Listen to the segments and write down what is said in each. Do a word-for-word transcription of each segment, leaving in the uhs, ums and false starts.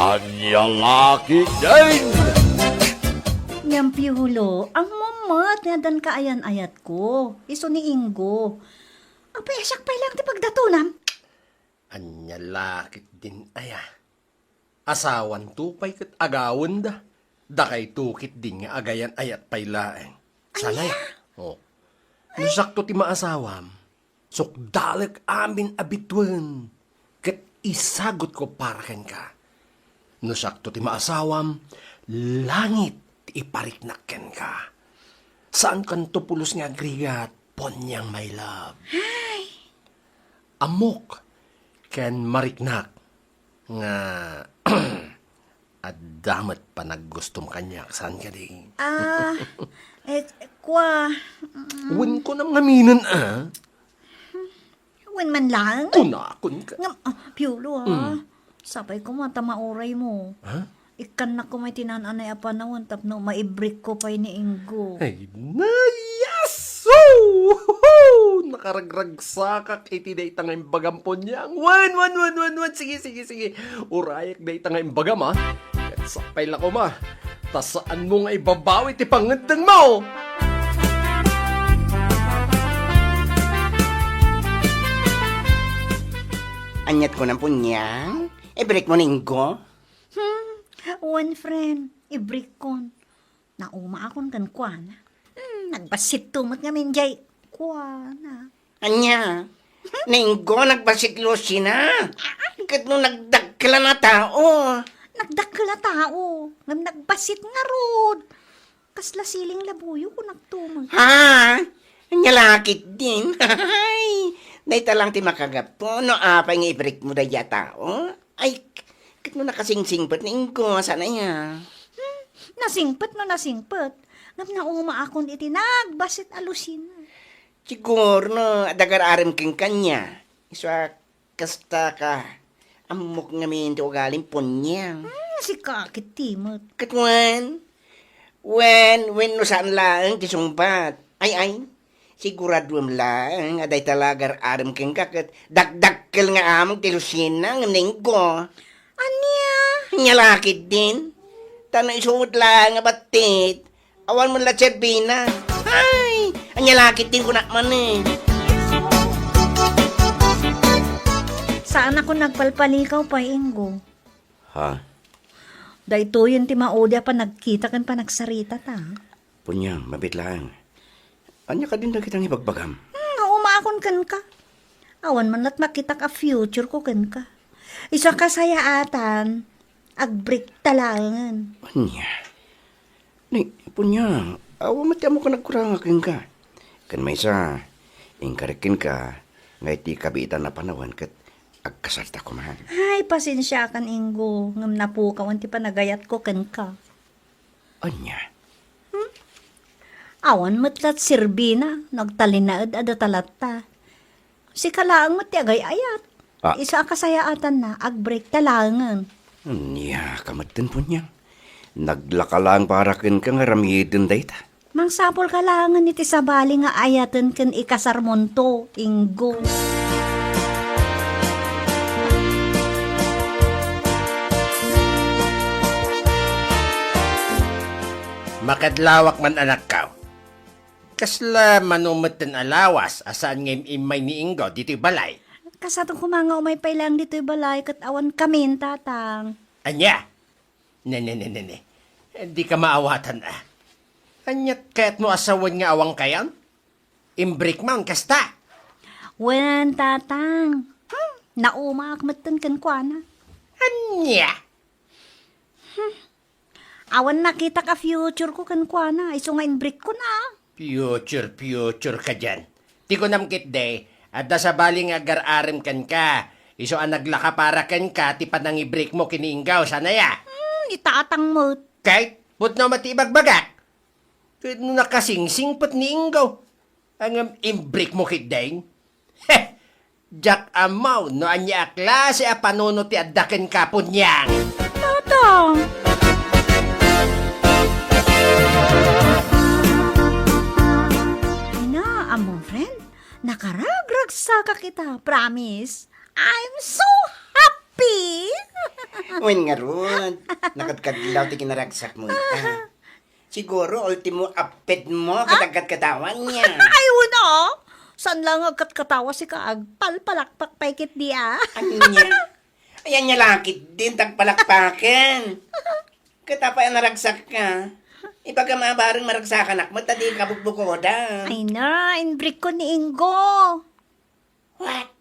Ania la ketdin? Ngem Piolo, ammom met nga addan kaayan-ayatko, isu ni Ingo. Apay, a siak pay laeng ti pagdatonam? Ania la ketdin aya? Asawanto pay ket agawenda. Dakayto ketdin nga agayan-ayat pay laeng. Sana Ania? ya. Oh. No siakto ti maasawam, sukdalek amin a bituen, ket isagutko para kenka. No siakto ti maasawam, langit ti ipariknak kenka. Saankanto pulos nga agrigat, Ponyang my love. Ay! Ammok ken mariknak nga adda met panaggustom kaniak, saan kadi? Ah, eh, kua, mm. Wen kunam ngaminen, a? Wen man laeng? Kunakon ka. Ngam-, ah, Piolo, ah. Mm. Sapay koma ta mauraymo. Ha? Ikkannak koma iti naan-anay a panawen tapno maibrikko pay ni Ingo. Ay, nayaso! Nakaragragsakak iti dayta nga imbagam, Ponyang. Wen, wen, wen, wen, wen. Sige, sige, sige. Urayek dayta nga imbagam, a. Ket sapay la koma. Ta saanmo nga ibabawi ti pangngeddengmo. Aniat kunam, Ponyang? Ibrikmo ni Ingo? Hmm, wen friend, ibrikkon. Naumaakon kenkuana. Hmm, nagbassit to met ngamin jay kuana. Ania? Ni Ingo nagbassit Lucina? Ket no nagdakkel a tao? Nagdakkel a tao, ngem nagbassit ngarud. Kasla siling labuyo, kunakto met. Ha? Ania la ketdin? Ay, dayta lang ti makagapu no apay nga ibrikmo daydiay a tao? Ay, ket no nakasingsingpet ni Ingo, saan aya? Hmm, nasingpet no nasingpet. Ngem naumaakon iti nagbassit a Lucina. Siguro no adda agar-arem kenka nia. Isu a kasta ka. Ammok ngamin ti ugalim, Ponyang. Hmm, sika ket ti met. Ket wen? Wen, wen no saan laeng ti sungbat. Ay, ay. Siguraduem laeng a dayta la agar-arem kenka ket dakdakkel nga among ti Lucina ngem ni Ingo. Ania? Ania la ketdin? Ta no isu met laeng a battit, awan met la serbina. Ay, ania la ketdin kunak manen? Saanakon nagpalpalikaw pay, Ingo. Ha? Daytoyen ti maudi a panagkita ken panagsaritata. Ponyang, mabiit laeng. Ania kadin dagita nga ibagbagam? Hmm, naumaakon kenka. Awan man la't makitak a future ko kenka. Isu a kasayaatan, agbreak ta laengen. Ania? Ni, Ponyang, awan met ti ammok a nagkuranga kenka. Ken maysa, inkarek kenka nga iti kabiitan a panawen ket agkasarta koman. Ay, pasensiakan, Ingo, ngem napukawan ti panagayatko kenka. Ania? Hmm? Awan met la't serbina no agtalinaed a data latta. Sika laeng met ti agay-ayat. Ah. Isu a kasayaatanna, agbreak ta laengen. Ania ka metten, Ponyang? Naglaka laeng para kenka nga aramiden dayta. Mangsapulka laengen iti sabali nga ayaten ken ikasarmonto, Ingo. Makadlawak man, anakko. Kasla mano metten a lawas a saan nga im-immay ni Ingo ditoy balay? Kasato koma nga umay pay laeng ditoy balay ket awan kamin, Tatang. Ania? Ne, ne, ne, ne, ne. Dika maawatan, a. Aniat kayatmo a sawen nga awan kayon? Imbreak man kasta? Wen, Tatang. Hmm, naumaak metten kenkuana. Ania? Hmm. Awan nakitak a future ko kenkuana, isu nga imbreak ko na. Future, future ka diyan. Ti kunam ketdi, adda sabali nga agar-arem kenka. Isu a naglaka para kenka ti panangibreak mo ken ni Ingo, saan aya? Hmm, ni Tatang met. Kay, pudno met ti ibagbagak. Ket no nakasingsingpet ni Ingo, ngem imbreak mo ketdi. Heh! Diak ammo no ania a klase a panunot ti adda kenka, Punyang. Tatang! Ina, ammom, friend, nakaragragsakak ita, promise. I'm so happy! Wen ngarud, nakadkadlaw ti kinaragsakmo ita. Siguro, ultimo appedmo, ah? Ket agkatkatawa ania. Ay, wen a. Saan la nga agkatkatawa sika, agpalpalakpak pay ketdi a. Ania? Ay, ania la ketdin ti agpalakpaken. Ket apay a naragsakka? Ibagam a bareng maragsakanak met ta dika bukbukodan. Ay na, inbreak ko ni Ingo. What?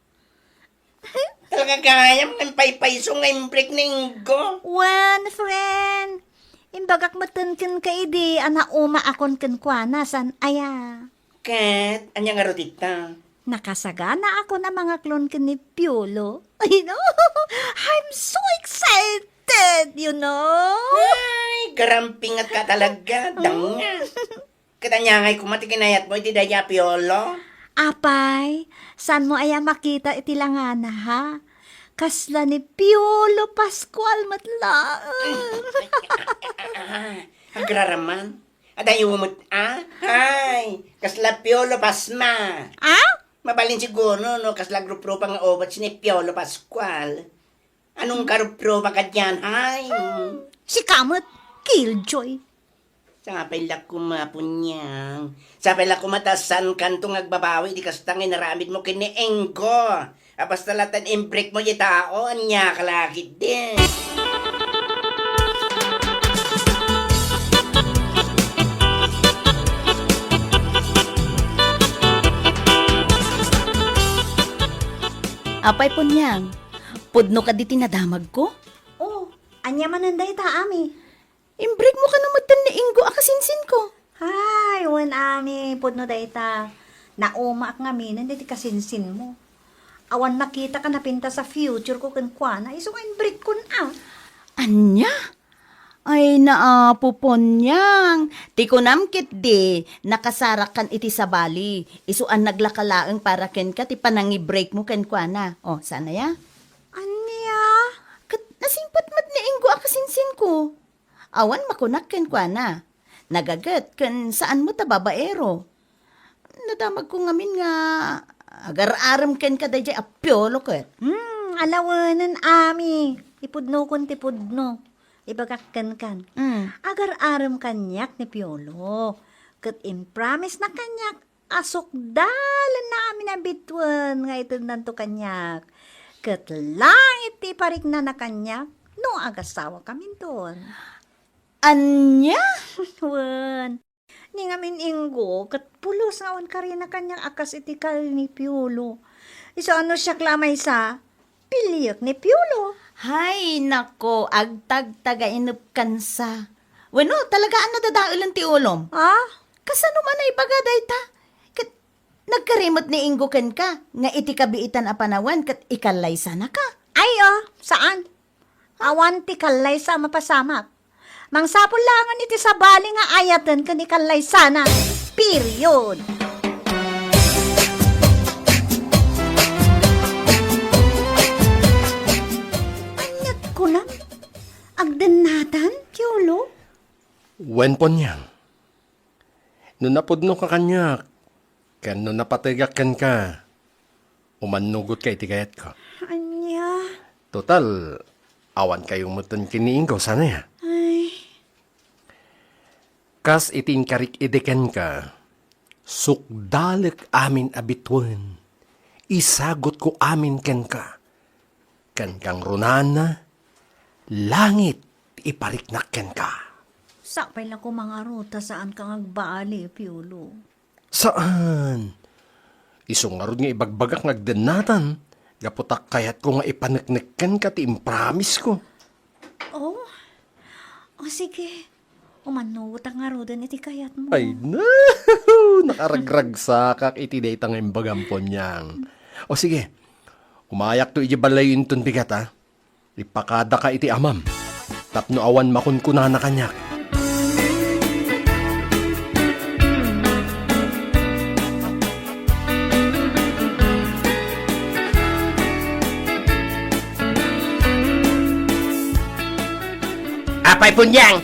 Talaga gayam nga impaypayso nga inbreak ni Ingo? Wen, friend. Imbagak metten kenka idi a naumaakon kenkuana, saan aya? Ket, ania ngarud ita? Nakasaganaakon a mangaklon ken ni Piolo. Ay, no? I'm so excited, you know? Ay, garampingatka talaga, danga. Ket ania ngay koma ti kinayatmo iti daydiay a Piolo? Apay, saanmo aya makita iti langana, ha? Kasla ni Piolo Pascual met laeng. Agraraman? Adayo met, a? Ay, kasla Piolo Pasma. A? Mabalin siguro, no, kasla agruprupa nga ubas ni Piolo Pascual. Anong karuprupa kadian, hay? Hmm, sika met, Killjoy. Sapay la koma, Punyang. Sapay la koma ta saankanto nga agbabawi iti kasta nga inaramidmo ken ni Ingo. A, basta latta inbreak mo ti tao, ania ka la ketdi. Apay, Punyang, pudno kadi ti nadamagko? Oh, ania manen dayta, Ami? Inbreak mo kano metten ni Ingo a kasinsinko? Ay, wen, Ami, pudno dayta. Naumaak ngaminen iti kasinsinmo. Awan makita a napintas a future ko kenkuana, isu nga inbreak kon a. Ania? Ay, naapo, Punyang. Ti kunam ketdi, nakasarakkan iti sabali. Isu a naglaka laeng para kenka ti panangibreak mo kenkuana. O, saan aya? Ania? Ket nasingpet met ni Ingo a kasinsinko. Awan makunak kenkuana. Nagaget ken saan met a babaero. Nadamagko ngamin nga agar-arem kenka daydiay a Piolo ket. Hmm, alawenen, Ami. Ipudnokon ti pudno. Ibagak kenkan. Hmm. Agar-arem kaniak ni Piolo. Ket impromise na kaniak a sukdalenna amin a bituen nga itednanto kaniak. Ket langit ti ipariknana kaniak no agasawakaminton. Ania? Wen. Ni ngamin Ingo, ket pulos nga awan karina kaniak a kas iti kari ni Piolo. Isu a no siak la a maysa, piliek ni Piolo. Hay, nako, agtagtagainepkansa. Wenno, talaga a nadadaelen ti ulom. Ah? Kasano man a ibaga dayta? Ket nagkari met ni Ingo kenka nga iti kabiitan a panawen ket ikallaysanaka. Ay, o, saan? Awan ti kallaysa a mapasamak. Mangsapul laengen iti sabali nga ayaten ken ikallaysanak. Period. Ania't kunam? Agdennatan, Piolo? Wen, Punyang. No napudnoka kaniak, ken no napategak kenka, umannugotka iti kayatko. Ania? Total, awankayo metten ken ni Ingo, saan aya? Ay. Kas iti inkarik idi kenka, sukdalek amin a bituen, isagutko amin kenka, ken kangrunaan, langit ti ipariknak kenka. Sapay la koma ngarud ta saanka nga agbali, Piolo. Saan? Isu ngarud nga ibagbagak nga agdennatan, gapu ta kayatko nga ipaneknek kenka ti impromise ko. Oh? O sige, umannugotak ngaruden iti kayatmo. Ay, no! Nakaragragsakak iti dayta nga imbagam, Punyang. O sige, umayakto idiay balay inton bigat, a? Ipakadaka iti amam, tapno awan makunkunana kaniak. Apay, Punyang,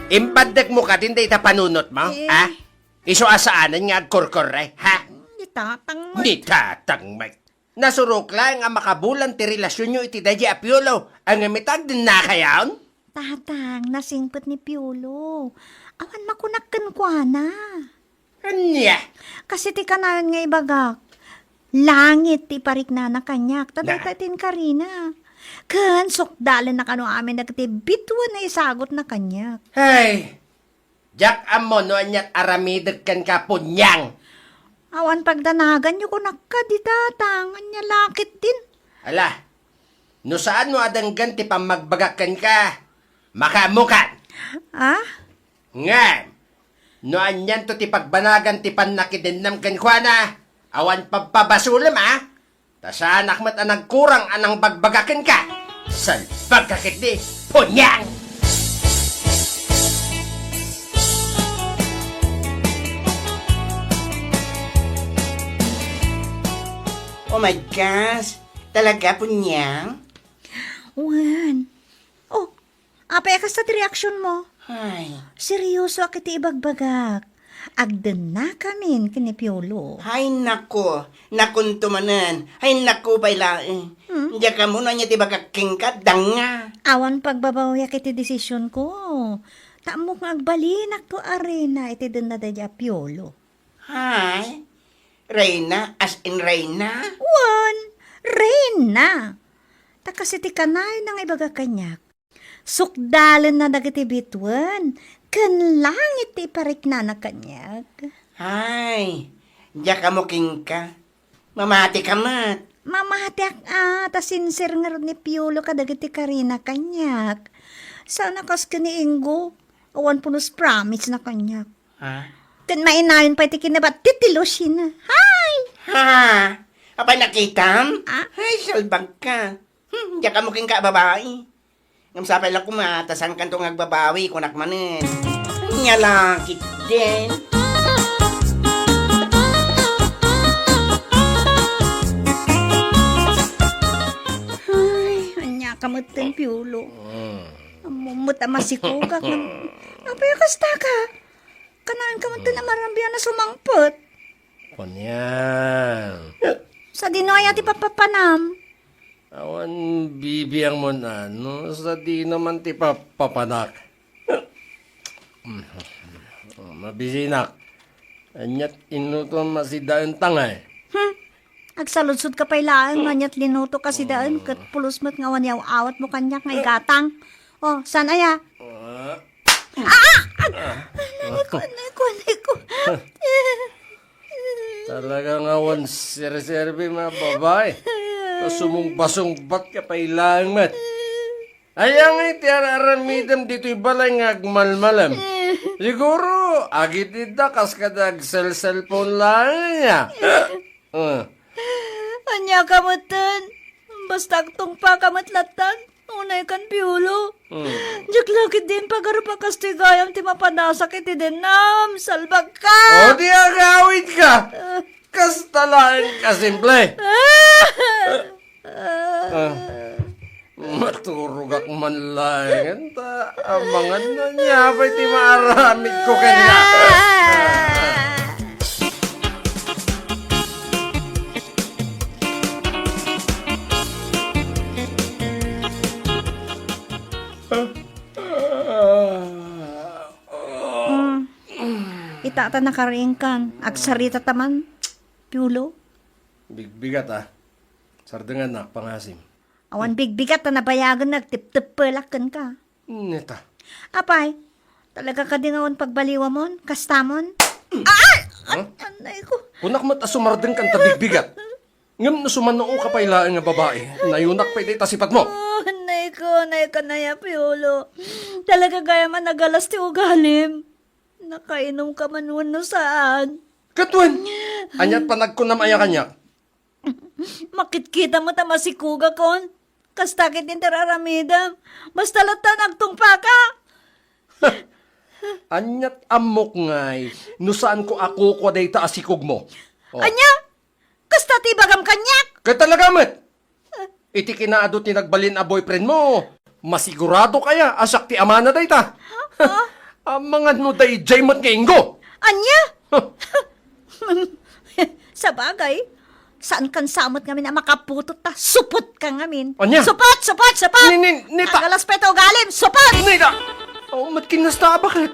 imbaddekmo kadin dayta panunotmo, eh, a? Isu a saanen nga agkurkurre, ha? Ni tatang met. Ni tatang met. Nasurok laeng a makabulan ti relasionyo iti daydi a Piolo. Ngem ita, agdennakayon? Tatang, nasingpet ni Piolo. Awan makunak kenkuana. Ania? Kas iti kanayon nga ibagak, langit ti ipariknana kaniak, ta Na- dayta ti inkarina. Ken sukdalenna kano amin dagiti bituen a isagutna kaniak. Hay! Diak ammo no aniat aramidek kenka, Punyang! Awan pagdanaganyo kunakka, di Tatang, ania la ketdin? Ala, no saan no a denggen ti pammagbagak kenka, makaammokan. Ah? Ngem, no anianto ti pagbanagan ti pannakidennam kenkuana, awan pagpabasolem, a? Ta saanak met a nagkurang a nangbagbaga kenka. Salbagka ketdi, Punyang! Oh my gosh! Talaga, Punyang? Wen. Oh, apay a kasta ti reaksionmo? Ay. Seriosoak iti ibagbagak. Agdennakamin ken ni Piolo. Ay, naku. Nakunto manen. Ay, naku, pay laeng. Hmm? Diak ammo no ania ti ibagak kenka, danga. Awan pagbabawiak iti desisionko. Ta ammok nga agbalinakto a reyna iti denna daydi a Piolo. Ay? Reyna? As in reyna? Wen, reyna. Ta kas iti kanayonda nga ibaga kaniak, sukdalenna dagiti bituen, ken langit ti ipariknana kaniak. Ay, diak ammo kenka. Mamatika met. Mamatiak a, ta sincere ngarud ni Piolo kadagiti karina kaniak. Saan a kas ken ni Ingo, awan pulos promise na kaniak. Ha? Ken mainayon pay ti kinabat ti tilusina. Hay! Ha? Apay nakitam? Ah? Ay, salbagka. Hmm, diak ammo kenka a babai. Ngem sapay la koma, ta saankanto nga agbabawi, kunak manen. Ania la ketdin? Ay, ania ka metten, Piolo. Mm. Ammom met a masikogak. Apay a kasta ka? Kanayon ka metten a marambian a sumangpet. Kanian. Sadino aya ti papapanam? Awan bibiangmon a, no sadino man ti papapanak. Mabisinak. Aniat inutom a sidaen tangay. Hmm. Agsaludsod ka pay laeng, aniat linuto ka sidaen, ket pulos met nga awan yaw-awatmo kaniak nga igatang. Oh, saan aya? Ah. Ah! Ah! Anay ko, anay ko, anay ko. Talaga nga awan serserbi, mga babae. Ta sumumbasungbat ka pay laeng met. Aya ngay ti ar-aramidem ditoy balay nga agmalmalem? Siguro, agitidda kas kada agselselpon laeng, a. Ah. Ania ka metten? Basta agtungpaka met latta. Unay kan Piolo. Hmm. Diak la ketdin pagarup a kastoy gayam ti mapanasak iti dennam. Salbagka! O di agawidka! Ah. Kasta laeng kasimple. Ah. Ah. Maturogak man laeng, ta amangan no ania pay ti maaramidko kenka. Mm. Ita ta nakariingkan, agsarita ta man, Piolo. Bigbigat, a. Sardengannak, pangasim. Awan bigbigat ta nabayagen nga agtepteppelak kenka. Neta. Apay, talaga kadi nga awan pagbaliwamon? Kastamon? Ah! Huh? Anay ko. Kunak met a sumardengkan ta bigbigat. Ngem no sumannooka pay laeng nga babai, nayunak pay dayta sipatmo. Oh, anay ko, anay ka na ya, Piolo. Talaga gayam a nagalas ti ugalim. Nakainom ka man wenno saan? Ket wen, aniat panagkunam aya kaniak? Makitkita met a masikogakon. Kasta ketdin ti ar-aramidem. Basta latta nga agtungpaka. Aniat ammok ngay no saanko a kukua dayta a sikogmo. Oh. Ania? Kasta ti ibagam kaniak? Ket talaga met! Iti kinaadu ti nagbalin a boyfriendmo, masigurado kaya a siak ti amana dayta? Ha? Amangan no daydiay met nga Ingo! Ania? Huh. Sabagay, Saankan sa met ngamin a makaputot ta supot ka ngamin. Ania? Supot, supot, supot! Ni, ni, ni ta- Agalas pa ito ugalim, supot! Ni ta- Oh, mat kinasta, bakit?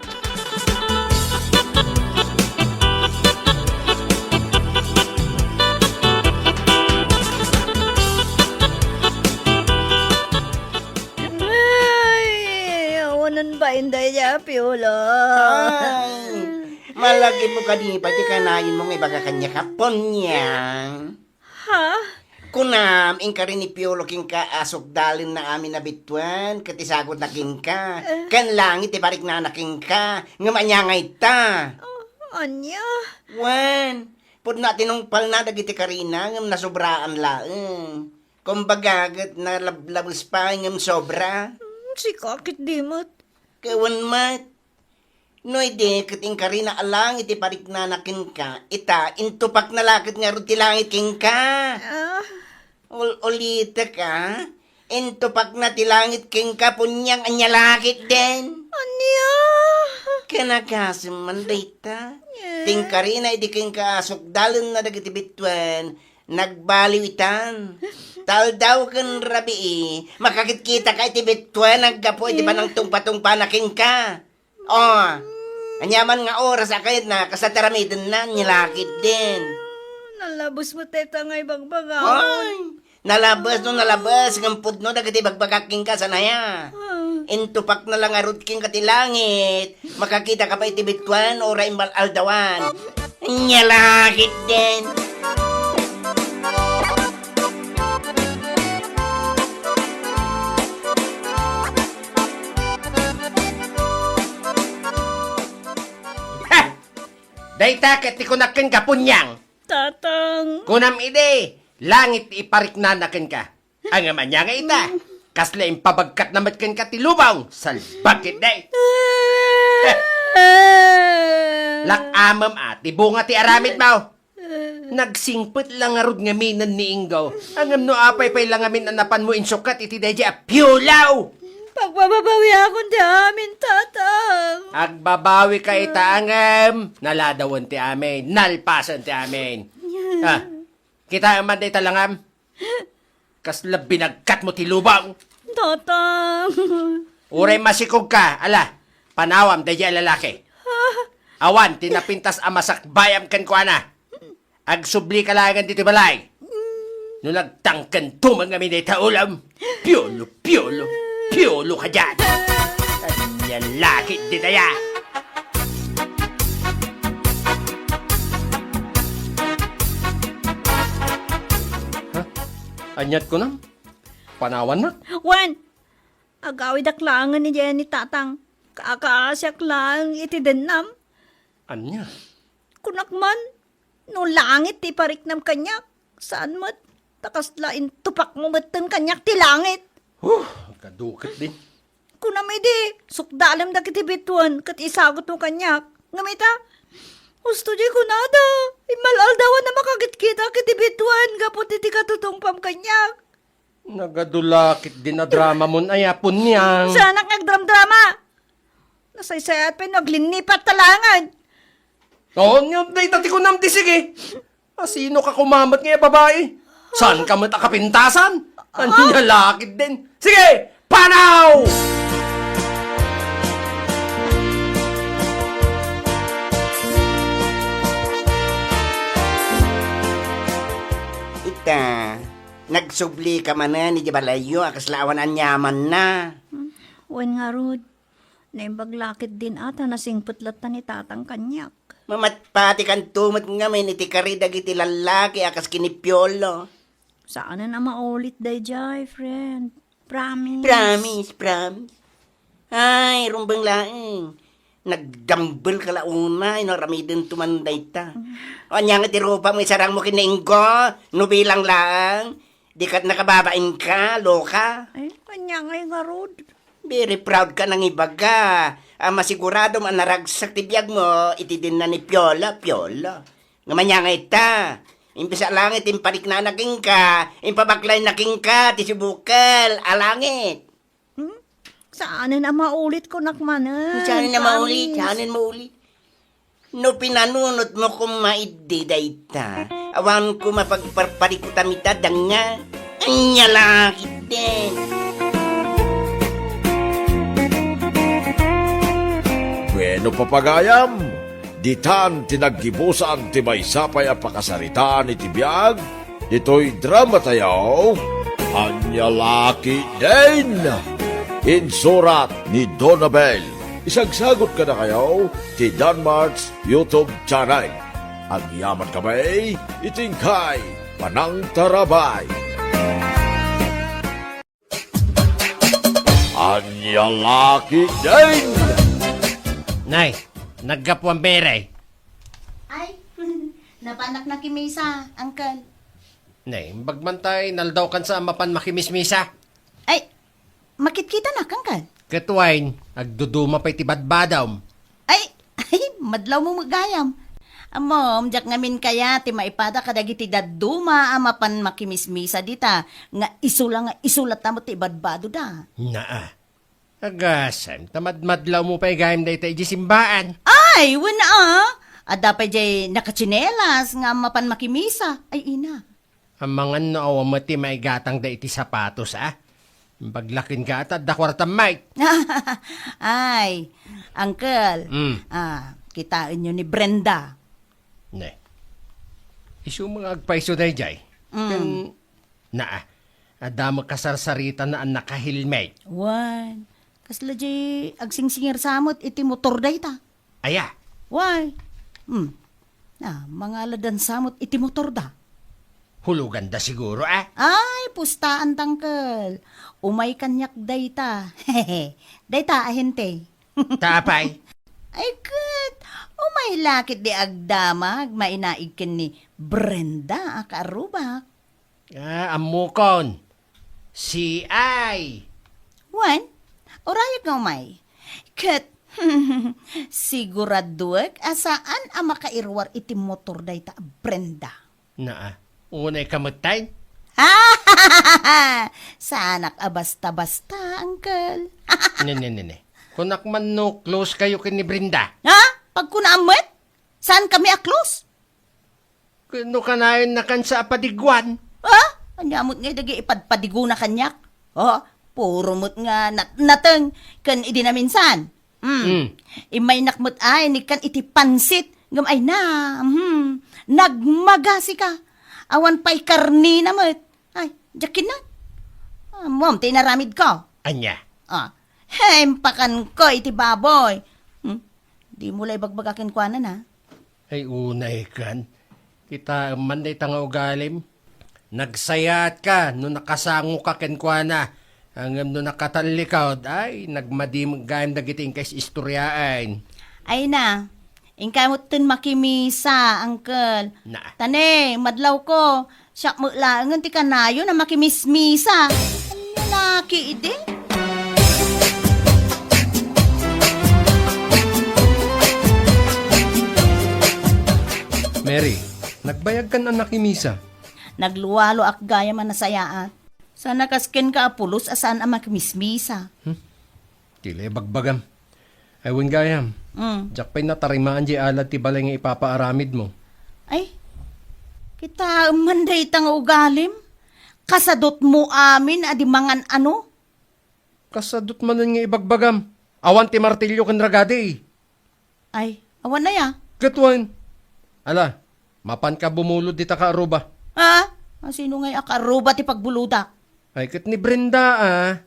Ay, awanan ba inday ya, Piolo? Ay, malagip mo kadi pay ti kanayon mo nga ibaga kaniak a ponyang. Ha? Kunam, inkari ni Piolo kenka a sukdalenna amin a bituen, ket isagutna kenka. Eh. Ken langit ti pariknana kenka. Ngem ania nga ita? Oh, ania? Wen, pudno a tinungpalna dagiti karina, ngem nasobraan laeng. Kumbaga, ket nalablabes pay ngem sobra. Hmm, sika, ket di met. Ket wen met. No idi ket inkarina a langit ti pariknana kenka, ita, intupakna la ket ngarud ti langit kenka. Ah. Ul-, ulitek, a? Intupakna ti langit kenka, ponyang, ania la ketdin? Ania? Ken agasem man dayta. Eh. Ti inkarina idi kenka a sukdalenna dagiti bituen, nagbaliw itan. Ta aldaw ken rabii, makakitkitak iti bituen, aggapu iti panangtungpatungpana kenka. Oh, aniaman nga oras a kayatna, kasta ti aramidenna, ania la ketdin. Nalabes met dayta nga ibagbagam. Ay, nalabes no nalabes, ngem pudno dagiti ibagbagak kenka, saan aya? Ah. Intupakna la ngarud kenka ti langit, makakitaka pay iti bituen, uray imbal-aldawan. Ania la ketdin. Ha! Dayta ket ti kunak kenka, ponyang. Tatang. Kunam idi, langit ti ipariknana kenka. Ngem ania nga ita? Kasla impabagkatna met kenka ti lubong. Salbag ketdi. Lak-amem a, ti bunga ti aramidmo. Nagsingpet la ngarud ngaminen ni Ingo. Ngem no apay pay la ngamin a napanmo insukkat iti daydiay a piolo? Pagbababawiakon ti amin, Tatang. Agbabawika ita ngem naladawen ti amin, nalpasen ti amin. Ah, kitaem man dayta langam. Kasla binagkatmo ti lubong. Tatang. Uray masikogka, ala, panawam daydiay a lalaki. Ah. Awan ti napintas a masakbayam kenkuana. Agsublika laengen ditoy balay. No nagtangken tumeng amin dayta ulam. Piolo, piolo, piolo ka diay. Ania la ketdin aya? Ha? Aniat kunam? Panawannak? Wen, agawidak laengen idiay ni Tatang. Kaakaasiak laeng iti dennam. Ania? Kunak man, no langit ti ipariknam kaniak, saan met, ta kasla intupakmo metten kaniak ti langit. Huh, agadu ketdin. Kunam idi, sukdalem dagiti bituen ket isagutmo kaniak. Ngem ita, husto diay kunada, immal-aldawan a makakitkitak iti bituen gapu iti katutungpam kaniak. Nagadu la ketdin a dramamon aya, ponyang. Saanak nga agdramdrama. Nasaysayat pay no aglinnipat ta laengen. Ania dayta ti kunam ti sige? Asino ka kumamet nga babai? Saanka met a kapintasan? Ania la ketdin? Sige, panaw! Ita, nagsublika manen idiay balayyo a kasla awan aniamanna. Hmm, wen ngarud, naimbag la ketdin a ta nasingpet latta ni Tatang kaniak. Mamatpatikanto met ngamin iti kari dagiti lallaki a kas ken ni Piolo. Saanen a maulit daydiay, friend. Promise. Promise, promise. Ay, rumbeng laeng. Nagdambelka la unay no aramidenton man dayta. Ania nga ti rupam nga isarangmo ken ni Ingo? No bilang laeng, di ket nakababainka, loka. Ay, ania ngay ngarud? Very proud ka nangibaga a masiguradom a naragsak ti biagmo iti denna ni Piolo, Piolo. Ngem ania nga ita? Imbes a langit ti impariknana kenka, impabaklayna kenka ti sibukel a langit. Hmm? Saanen a maulit, kunak manen. Saanen a maulit, promise. Saanen maulit. No pinanunotmo koma idi dayta, awan koma pagparparikutam ita, danga. Ania la ketdin. Bueno, papagayam, ditan ti naggibusan ti maysa pay a pakasaritaan iti biag ditoy dramatayo, Ania la ketdin. Insurat ni Donabel. Isagsagut kadakayo ti Danmart's YouTube channel. Agyamankami iti inkay panangtarabay. Ania la ketdin. Nay, naggapuam, Mary. Ay, napanak nakimisa, Uncle. Nay, imbag man tay, naldaw kan sa a mapan makimismisa. Ay, makitkitanak, Uncle. Ket wen, agduduma pay ti badbadam. Ay, ay, madlawmo met gayam. Ammom, diak ngamin kayat ti maipada kadagiti dadduma a mapan makimismisa dita, nga isu la nga isu latta met ti ibadbadoda. Naa. Agasem, ta madmadlawmo pay gayam dayta idiay simbaan. Ay, wen a. Adda pay diay nakatsinelas nga mapan makimisa. Ay, ina. Amangan no awan met ti maigatangda iti sapatos, a? Imbag la kenka ta adda kuartam met. Ay, Uncle, Mm. ah, kitaenyo ni Brenda. Ne. Isu nga agpayso daydiay. Mm. Ken, naa, adda met kasarsaritana a naka-helmet. Wen, kasla diay agsingsingir sa met iti motor dayta. Aya? Why? Hmm. Ah, mangaladan sa met iti motorda. Huloganda siguro, a? Ay, pustaan, Uncle. Umay kaniak dayta. Dayta, ahente. Ta apay? Ay, ket, umay la ketdi agdamag, mainaig ken ni Brenda a kaarrubak. Ah, ammokon. Si ay. Wen, urayek nga umay. Ket, siguraduek a saan a makairuar iti motor dayta a Brenda. Naa, unay ka met tay? Saanak a basta-basta, Uncle. Ne, ne, ne, ne. Kunak man no close kayo ken ni Brenda. Ha? Pagkunaam met? Saan kami a close? Ken no kanayon nakansa a padiguan? Ah? Ania met ngay dagiti ipadpadigona kaniak? Oh, puro met nga natnateng ken idi naminsan. Hmm. Hmm. Immaynak met ay nikkan iti pansit. Ngem ay na, hmm, nagmagasika. Awan pay karnina met. Ay, diak kinna. Ammom ti inaramidko. Ania? Ah, impakanko iti baboy. Hmm? Dimo la ibagbaga kenkuana, na? Ay, unay kan. Kitaem man dayta nga ugalim. Nagsayaatka no nakasangoka kenkuana. Ngem no nakatallikawd, ay, nagmadi met gayam dagiti inka is-istoriaen. Ay na, inka met ten makimisa, Uncle. Na. Ta ne, madlawko, siak met laengen ti kanayon a makimismisa. Ania la ketdi? Mary, nagbayagkan a nakimisa? Naglualoak gayam a nasayaat. Sana kas kenka a pulos a saan a makimismisa. Hmm? Ti la ibagbagam. Ay, wen gayam. Mm. Diak pay natarimaan diay alad ti balay nga ipapaaramidmo. Ay, kitaem man dayta nga ugalim. Kasadutmo amin a di mangan-ano. Kasadut manen nga ibagbagam. Awan ti martilyo ken ragadi. Ay, awan aya? Ket wen. Ala, mapanka bumulod dita kaarruba. Ah? Asino ngay a kaarruba ti pagbulodak? Ay, ket ni Brenda, a.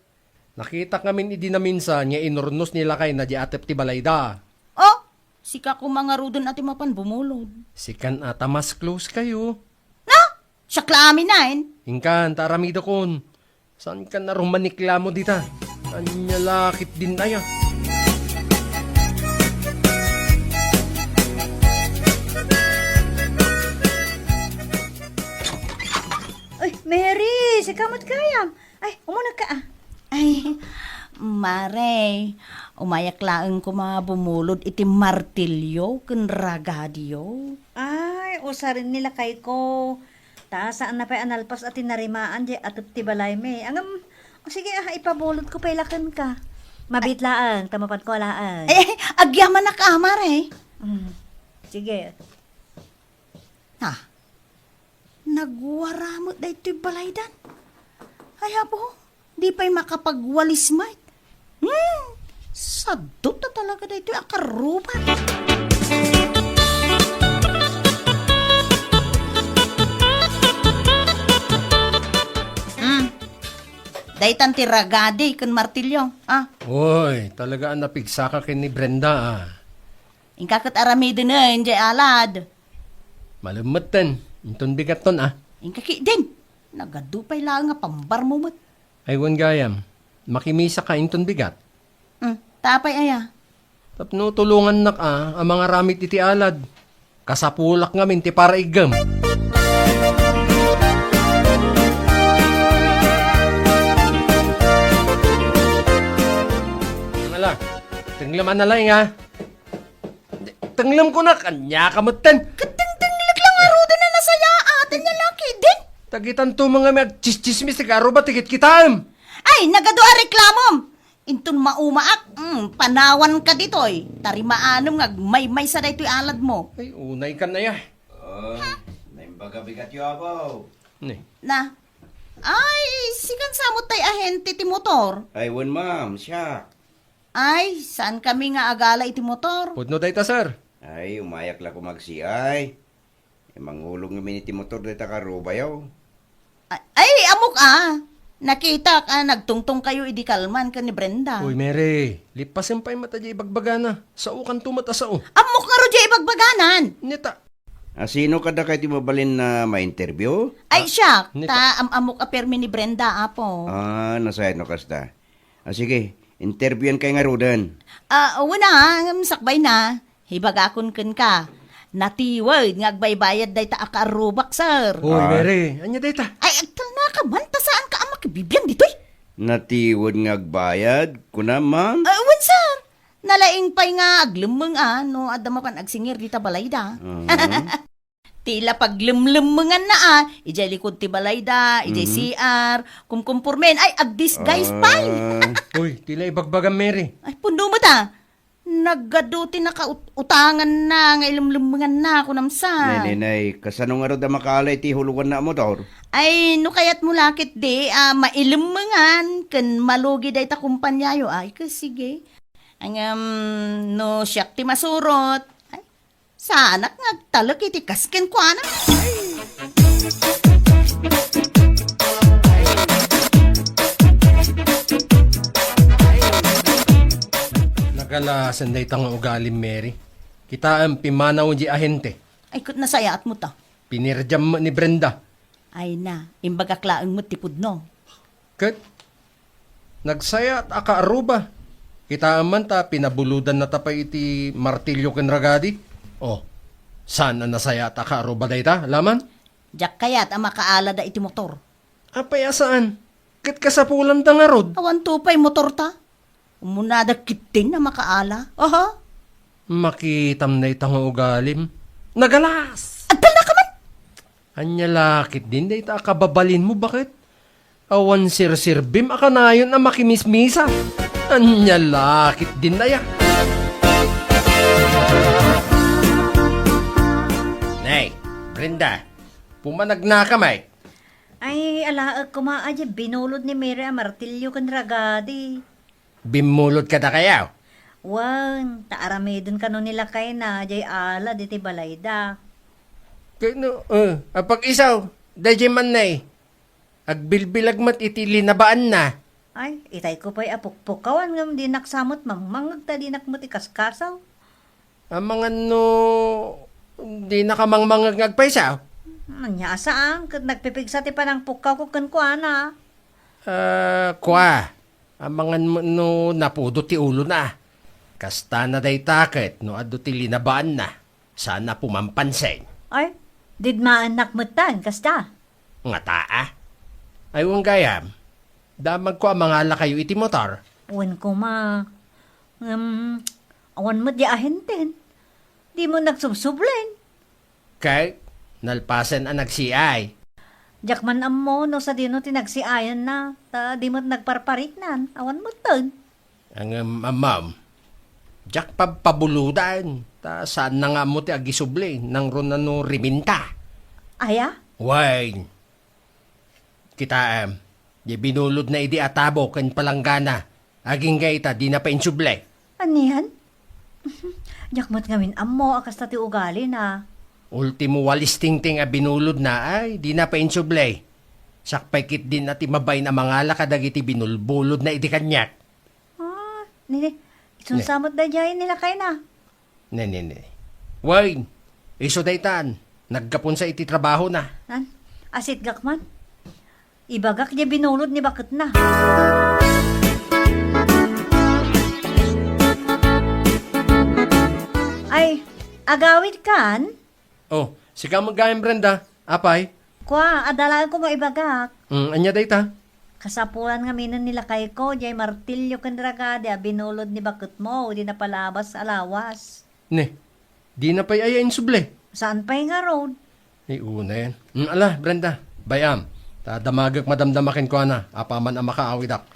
Nakitak ngamin idi naminsan nga inurnos ni lakayna diay atep ti balayda. Oh, sika koma ngaruden a ti mapan bumulod. Sikan a ta mas close kayo. Na? Siak la amin, ayen. Inkan, ta aramidakon. Saankan a rumaniklamo dita? Ania la ketdin aya? Ay, Mary, sika met gayam. Ay, umunegka, a. Ay, Mare, umayak laeng koma bumulod iti martilyo ken ragadiyo. Ay, usarin ni lakayko. Ta saanna pay a nalpas a tinarimaan diay atep ti balaymi. Ngem, o sige, a, ipabulodko pay la kenka. Mabiit laeng, ta mapanko laeng. Eh, agyamanak a, Mare. Mm. Sige. Ah, nagwara met daytoy balaydan. Ay, apo, di pay makapagwalis met. Hmm, sadut ta talaga daytoy a karruba. Hmm, daytan ti ragadi ken martilyo, ah. Uy, talaga a napigsaka ken ni Brenda, ah. Inka ket aramidenen jay alad. Malemmetten, inton bigatton, ah. Inka ketdin. Nagadu pay laeng a pambarmo met. Ay, wen gayam. Makimisaka inton bigat. Hmm, ta apay aya? Tapno tulongannak, ah, a mangaramid iti alad. Kasapulak ngamin ti paraiggem. Ala, tenglem a nalaing, ah. Tenglem kunak, ania ka metten? Ket dengdengngek la ngaruden a nasayaat, ania la ketdin? Dagitan to nga agtsistsismis ti karuba ti kitkitaem. Ay, nagadu a reklamom! Inton maumaak, mm, panawanka ditoy. Tarimaanem nga agmaymaysa daytoy aladmo. Ay, unay kan aya. Oh, naimbag a bigatyo, apo. Ni. Na. Ay, sikan sa met tay ahente ti motor. Ay, wen, ma'am, siak. Ay, saankami nga agala iti motor. Pudno dayta, sir. Ay, umayak la koma agsiay. Ay, mangulong ngamin iti motor dayta karubayo. Ay, ay, ammok a. Nakitak a nagtungtongkayo idi kalman ken ni Brenda. Uy, Mary, lippasen pay met a diay ibagbagana. Saokanto met a sao. Ammok ngarud diay ibagbaganan. Neta. A, sino kadakayo ti mabalin a ma-interview? Ay, siak, neta. Ta am-ammok a permi ni Brenda, apo. Ah, nasayaat no kasta. Ah, sige, interviewan kay ngaruden. Ah, wen a, ngem sakbay na. Ibagakon kenka. Natiwed nga agbaybayad dayta a kaarrubak, sir. Uy, ah. Mary, ania dayta? Ay, agtalnaka man, ta saanka a makibibian ditoy? Natiwed nga agbayad, kuna, ma'am? Ah, wen, sir. Nalaing pay nga aglemmeng a, no adda mapan agsingir dita balayda. Ah. Ti la paglemlemmenganna a, idiay likud ti balayda, idiay Mhm. C R, kumkumpormen, ay, agdisguise pay. Ah. Uy, ti la ibagbagam, Mary. Ay, pudno met a. Nagadu ti nakaut-, utanganna nga ilemlemmenganna, kunam sa. Nay, nay, nay, kasano ngarud a makaala iti huluganna a motor? Ay, no kayatmo la ketdi a mailemmengan ken malugi dayta kumpaniayo, ay, ket sige. Ngem, no siak ti masurot, ay, saanak nga agtalek iti kas kenkuana. Nagalasen dayta nga ugalim, Mary. Kitaem, pimmanawen diay ahente. Ay, ket nasayaat met a. Pinirdiam met ni Brenda. Ay na, imbagak laeng met ti pudno. Ket nagsayaat a kaarruba. Kitaem man ta pinabulodannata pay iti martilyo ken ragadi. Oh, saan a nasayaat a kaarruba dayta, Laman? Diak kayat a makaalada iti motor. Apay a saan? Ket kasapulanda ngarud. Awanto pay motorta. Umunada ketdin a makaala. Aha. Makitam dayta nga ugalim. Nagalas! Agtalnaka man! Ania la ketdin dayta a kababalinmo, baket? Awan serserbim a kanayon a makimismisa. Ania la ketdin aya? Nay, Brenda, pumanagnaka met. Ay, alaek koma a diay binulod ni Mary a martilyo ken ragadi. Bimmulod kadakayo? Wen, ta aramiden kano ni lakayna, diay alad iti balayda. Kano, eh, apag-isu, daydiay man nay, agbilbilag met iti linabaanna. Ay, itay ko pay a pukpukawan ngem dinak sa met mangmangeg ta dinak met ikaskasaw. Amangan no dinaka mangmangeg nga agpayso? Ania a saan, ket nagpipigsa ti panangpukkawko kenkuana. Ah, kua, amangan met no napudo ti ulona. Kasta na dayta ket no adu ti linabaanna, saan a pumampansin. Ay, didmaennak metten, kasta. Ngata a? Ay, wen gayam, damagko a mangalakayo iti motor. Wen koma. Ngem, awan met diay ahenten. Dimo nagsubsublen. Ket, nalpasen a nagsiay. Diak man ammo no sadino ti nagsiayanna, ta di met nagparpariknan. Awan metten. Ngem, ammom, Diak pabpabuludan. Ta saan na nga ammo ti agisubli, nangruna no riminta. Aya? Wen. Kitaem, di binulodna idi a tabo ken palanggana. Agingga ita, dina pay insubli. Anian? Diak met ngamin ammo a kasta ti ugalina. Ultimo walis tingting a binulodna, ay, dina pay insubli. Siak pay ketdin a ti mabain a mangala kadagiti binulbulodna idi kaniak. Ah, nini, Ne. Isunsa met daydiay ni lakayna? Ne, ne, ne. Wen, isu daytan. Naggapunsa iti trabahona. An? Asitgak man. Ibagak diay binulod ni baketna. Ay, agawidkan? Oh, sika met gayam, Brenda. Apay? Kua, adda laeng ko nga ibagak. Mm, ania dayta? Kasapulan ngaminen ni lakayko, diay martilyo ken ragadi a binulod ni baketmo, idi napalabas a lawas. Ne, dina pay aya insubli? Saan pay ngarud? Ay, unayen. Mm, ala, Brenda, bay-am. Ta damagek madamdama kenkuana, apaman a makaawidak.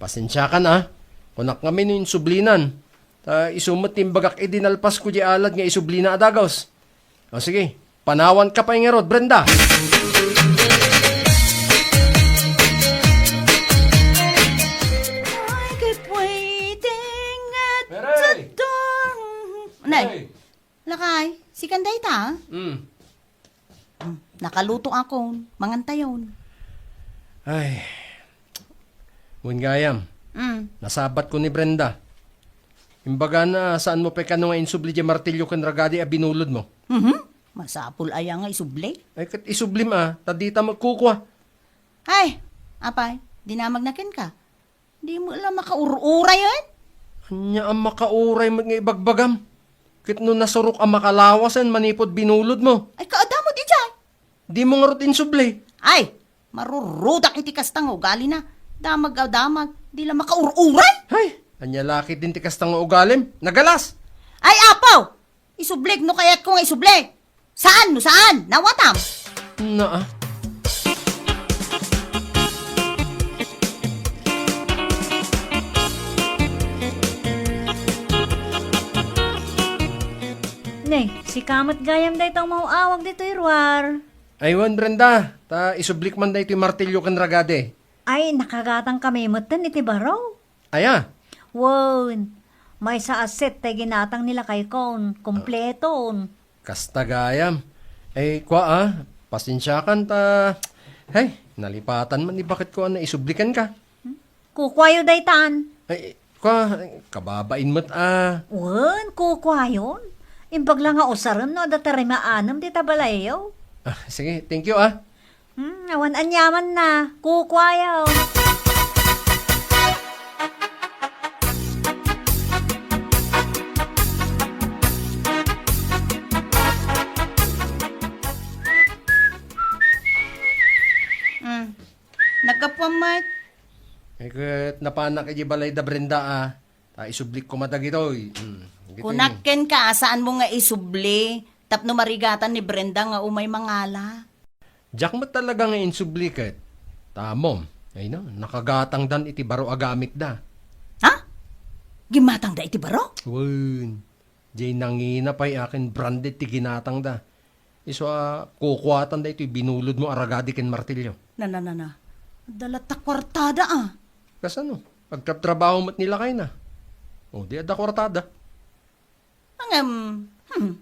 Pasensiakan, a. Kunak ngamin no insublinan. Ta isu met ti imbagak idi nalpasko diay alad nga isublina a dagus. O sige, panawanka pay ngarud, Brenda. I keep waiting at Mary! The door. Nay, Mary! Lakay, sikan dayta? Mm. Hmm, nakalutoakon, mangantayon. Ay. Wen gayam. Mm. Nasabatko ni Brenda. Imbagana, saanmo pay kano nga insubli diay martilyo ken ragadi a binulodmo? Mhm. Masapul aya nga isubli? Ay, ket isublim a, ta dita met kukua. Ay, apay, dinamagna kenka. Dimo la makaururay, eh? Ania a makauray met nga ibagbagam? Ket no nasurok a makalawasen manipud binulodmo? Ay, kaadda met idiay. Dimo ngarud insubli? Ay, marurudak iti kasta nga ugalina. Damag a damag, di la makaururay. Hay, ania la ketdin ti kasta nga ugalim? Nagalas! Ay, apo! Isublik no kayatko nga isubli. Saan no saan? Nawatam. Naa. Ne, sika met gayam dayta umaw-awag ditoy ruar. Ay, wen, Brenda, ta isublik man daytoy martilyo ken ragadi. Ay, nakagatangkami metten iti baro. Aya? Wen, maysa a set tay ginatang ni lakaykon, kompleton. Kasta gayam. Ay, kua, a, pasensiakan ta, hay, nalipatan man ni baketko a naisubli kenka. Kukuayo daytan. Ay, kua, kababain met a. Wen, kukuayon. Imbag la nga usarem no adda ti rimaanem dita balayyo. Ah, sige, thank you, a. Hmm, awan aniamanna. Kukuayo. Hmm. Naggapuam met. Ay, ket napanak iti balay da Brenda, a. Ta isublik koma dagitoy. Hmm. Dagitoy. Kunak kenka, a, saanmo nga isubli tapno marigatan ni Brenda nga umay mangala. Diak met talaga nga insubli ket. Ta ammom, ay na, nakagatangdan iti baro a gamitda. Ha? Gimatangda iti baro? Wen. Diay nangina pay a ken branded ti ginatangda. Isu a kukuatan daytoy binulodmo a ragadi ken martilyo. Na, na, na, na. Adda latta kuartada, a. Kasano? Agtrabtrabaho met ni lakayna. O, di adda kuartada. Ngem, hmm,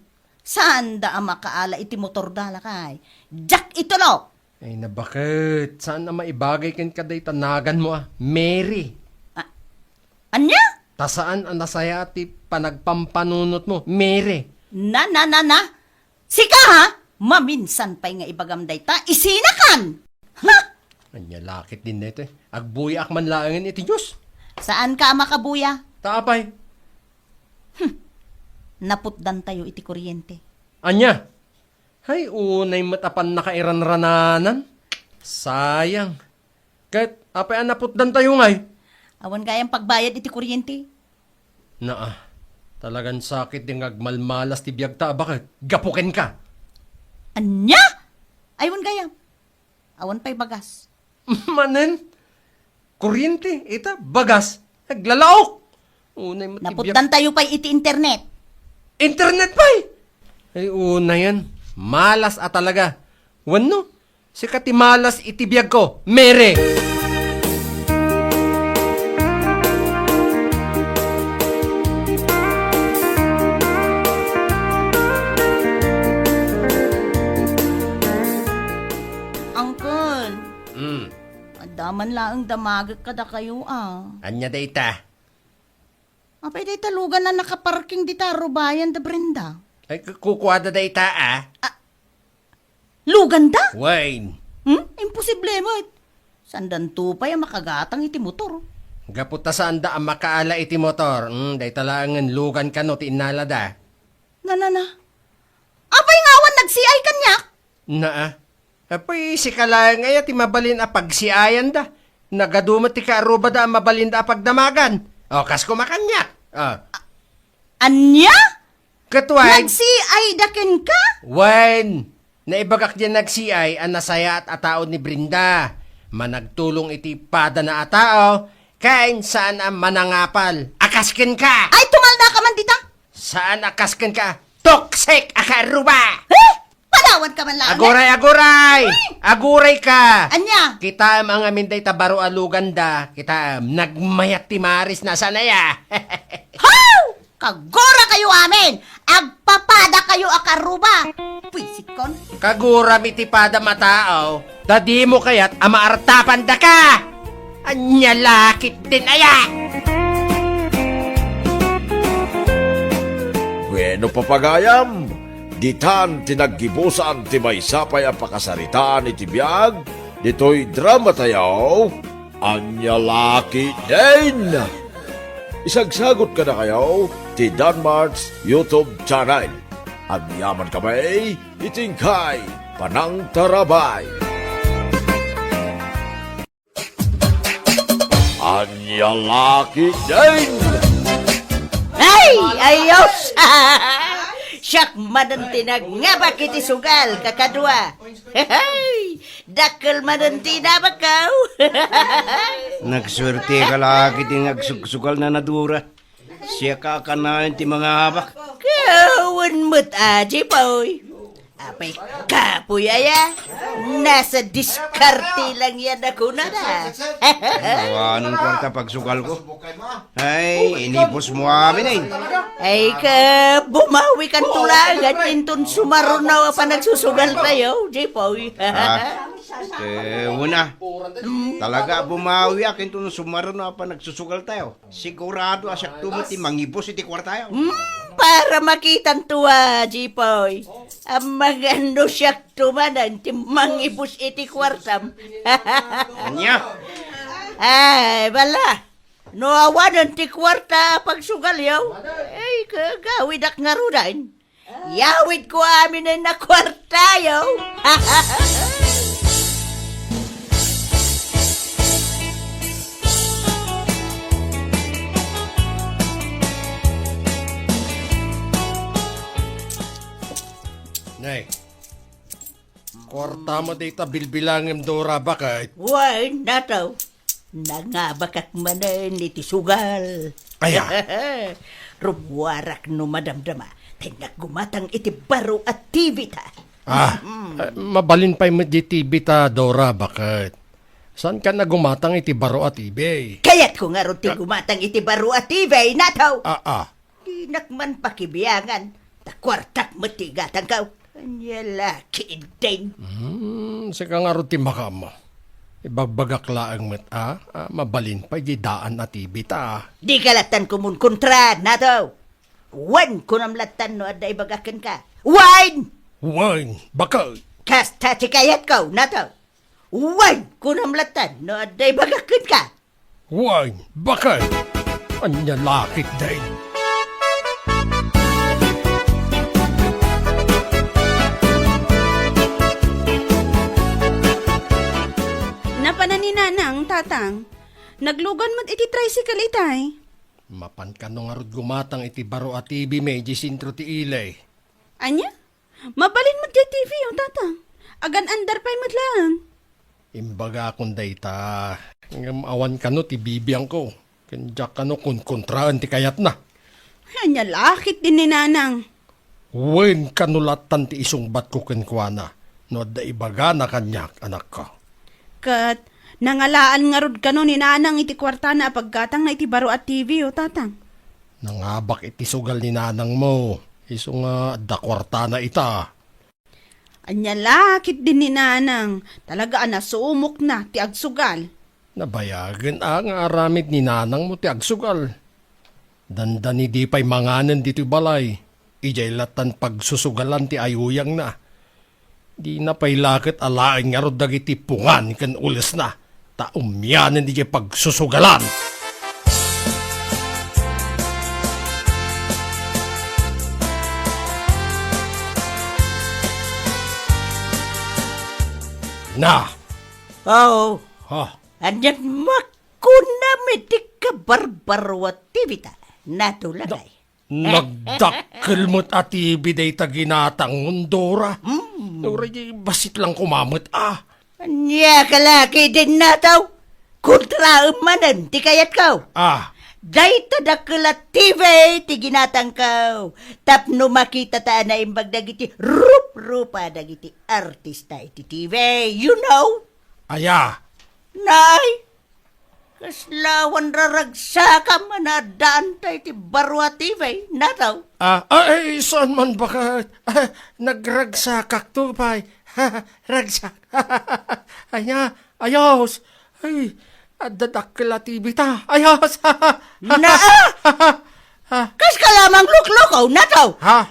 saanda a makaala iti motorda, lakay. Diak itulok! Ay, nabaket. Saan a maibagay kenka dayta naganmo a Mary. A-, ania? Ta saan a nasayaat ti panagpampanunotmo, Mary. Na, na, na, na? Sika, ha? Maminsan pay nga ibagam dayta, isinakan! Ha? Ania la ketdin daytoy? Agbuyaak man laengen iti Dios. Saanka a makabuya? Ta apay? Hmm. Naputdantayo iti kuryente. Ania? Hay, unay met a pannakairanrananan. Sayang. Ket apay a naputdantayo ngay? Awan gayam pagbayad iti kuryente. Naa, talagan sakit ti nga agmalmalas ti biagta a baket. Gapu kenka. Ania? Ay, wen gayam. Awan pay bagas. Manen? Kuryente, ita, bagas. Naglalaok. Unay mo ti biag. Naputdantayo pay iti internet. Internet pay! Ay, unayen. Malas a talaga. Wenno, sika ti malas iti biagko, Mary! Uncle, Mm. adda man laeng damagek kadakayo, a. Ania dayta? Apay dayta lugan a nakaparking dita a rubayan da Brenda? Ay, ku-, kukuada dayta, a. A, luganda? Wen. Hmm? Imposible met. Saandanto pay a makagatang iti motor. Gapu ta saanda a makaala iti motor. Hmm, dayta laengen lugan kano ti innalada. Na, na, na. Apay nga awan nagsiay kaniak? Naa. Apay, sika laeng aya ti mabalin a pagsiayanda. Nagadu met ti kaarrubada a mabalinda a pagdamagan. O, kas kumakaniak. O. Ania? Ket wen? Nagsiayda kenka? Wen. Naibagak diay nagsiay a nasayaat a tao ni Brenda. Managtulong iti padana a tao, ken saan a manangapal. A kas kenka! Ay, tumalna ka man dita! Saan a kas kenka? Toxic a kaarruba! Eh? Palawan ka man laeng, eh? Aguray, aguray! Ay! Aguray ka! Ania? Kitaem a ngamin dayta baro a luganda. Kitaem, nagmayat ti maris na sanaya. Haw! Kagura kayo amin! Agpapada kayo a kaarruba! Pwisitkon. Kaguram iti padam a tao, ta dimo kayat a maartapan daka! Ania la ketdin aya! Bueno, papagayam, ditan ti naggibusan ti maysa pay a pakasaritaan iti biag ditoy drama tayo, Ania la ketdin! Isagsagot kadakayo ti Danmart's YouTube channel. Agyaman kami iti inkay panangtarabay. Ania la ketdin! Ay, ayos! Siak manen ti nangngabak iti sugal, kakadua. Dakkel manen ti inabakko. Nagsuerteka la ket ti agsugsugal, Nanadora. Siak a kanayon ti mangabak. Kawen met, Aji Boy. Apay kapoy aya? Nasa diskarte lang yan a kunada. Awanen kuarta pagsugalko. Ay, inipos mo amin, ay. Ay, ka, bumawi kan tulagan, inton sumaruno a panagsusugal tayo, Jipoy. Ah, eh, una. Talaga, bumawi ak inton sumaruno a panagsusugal tayo. Sigurado a siak tumo ti mangibus iti kuartayo. Hmm, para makitan tua, Jipoy. Amangan no siak tumanan ti mangibus iti kuartam. Ania? Ay, bala. No awanen ti kuarta a pagsugalyo, ay, kagawidak ngaruden. Yawidko amin a kuartayo. Nay, kuarta mo dita bilbilangem, Dora, baket? Wen, Nato. Nangabakak manen iti sugal. Aya? Rummuarak no madamdama, ta innak gumatang iti baro a T V ta. Ah, eh, mabalin pay met di T V ta, Dora, baket? Saan ka na gumatang iti baro a T V? Kayatko ngarud ti gumatang iti baro a T V, Nato. Ah, ah. Dinak man pakibiangan, ta kuartak met ti igatangko. Ania la ketdin? Hmm, sika ngarud ti makaammo. Ibagbagak laeng met a, a, mabalin pay di daan a T V ta. Dika lattan kumunkontra, Nato. Wen, kunam lattan no adda ibagak kenka. Wen! Wen, baket. Kasta ti kayatko, Nato. Wen, kunam lattan no adda ibagak kenka. Wen, baket. Ania la ketdin? Napanan ni Nanang, Tatang. Naglugan met iti tricycle itay. Mapan kano ngarud gumatang iti baro a T V mi idiay sentro ti ili? Ania? Mabalin met diay T V, o, Tatang. Agan-andar pay met laeng. Imbagakon dayta, ngem awan kano ti bibiangko. Ken diak kano kunkontraen ti kayatna. Ania la ketdin ni Nanang? Wen kano lattan ti isungbatko kenkuana no adda ibagana kaniak, anakko. Ket nangalaan ngarud kano ni Nanang iti kuartana a paggatangna iti baro a T V, o Tatang? Nangabak iti sugal ni Nanangmo, isu nga adda kuartana ita. Ania la ketdin ni Nanang, talaga a nasumokna ti agsugal. Nabayagen a nga aramid ni Nanangmo ti agsugal. Dandani di pay manganen ditoy balay, idiay lattan pagsusugalan ti ayuyangna. Dina pay la ket alaen ngarud dagiti pungan ken ulesna, ta umianen idiay pagsusugalan. Na! Aw, ha? Anian makunam iti kabarbarua ti bita? Natulagay. Nagdakkel met a T V dayta ginatangmo, Dora. Mm. Dora, di bassit lang kumamet, ah. Ania ka la ketdin, Nataw? Kontraem manen ti kayatko. Ah. Dayta dakkel a T V ti ginatangko. Tapno makitata a naimbag dagiti ruprupa dagiti artista iti T V. You know? Aya. Nay, kasla awan raragsakam a naaddaanta iti baro a T V, Nataw? Ah, ay, saan man baket? Ah, nagragsakakto pay. Ragsak. Ania, ayos. Ay, adda dakkel a T V ta. Ayos. Na! Ha? Kaska la mangluklukaw, Nataw? Ha?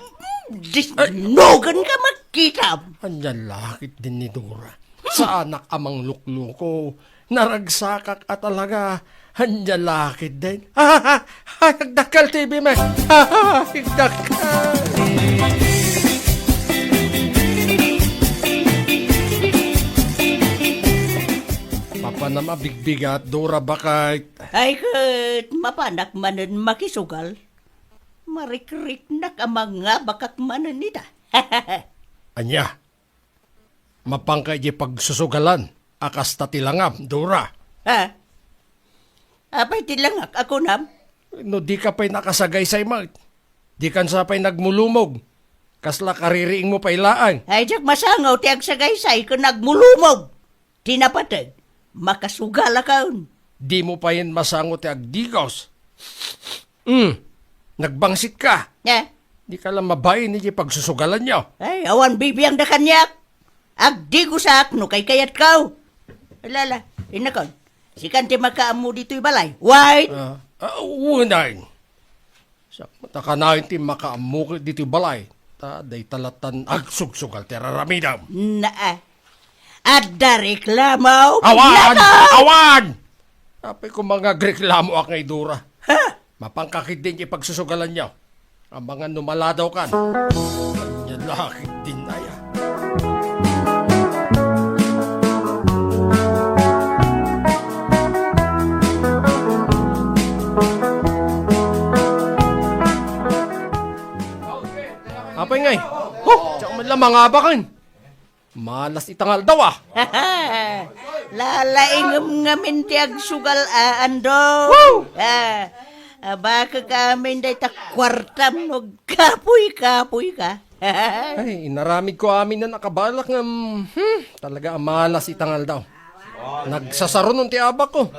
Disnugan ka, makkitam. Ania la ketdin ni Dora. Saanak a manglukluko. Naragsakak a talaga. Ania la ketdin. Ay, agdakkel T V met. Agdakkel. Mapanam a bigbigat, Dora, baket. Ay, ket mapanak manen makisugal. Marikriknak a mangabakak manen ita. Ania? Mapanka idiay pagsusugalan a kasta ti langam, Dora. Ha? Apay ti langak a kunam? No dika pay nakasagaysay met, dikan sa pay nagmulumog. Kasla kaririingmo pay laeng. Ay, diak masango ti agsagaysay ken nagmulumog. Ti napateg, makasugalakon. Dimo payen masango ti agdigos. Hmm, nagbangsit ka. Eh? Di ka la mabain iti pagsusugalanyo. Ay, awan bibiangda kaniak. Agdigosak no kaykayatko. Alala, inakon. Sikan ti makaammo ditoy balay. Wait! Ah, ah, unayen. Siak met a kanayon ti makaammo ditoy balay. Ta dayta lattan agsugsugal ti raramidam. Naa. Adda reklamo? Awan! Nako! Awan! Apay koma nga agreklamoak ngay, Dora? Ha? Mapanka ketdin iti pagsusugalanyo. Amangan no maladawkan. Ania la ketdin aya. Apay ngay? Oh, diak met la mangabaken. Malas ita nga aldaw, ah. Lalaingem ngamin ti agsugal, a, Ando. Woo! Ah, abakek amin dayta kuartam no agkapuy-kapuy ka. Ay, inaramidko amin a nakabalak ngem, hmm, talaga a malas ita nga aldaw. Nagsasarunon ti abakko.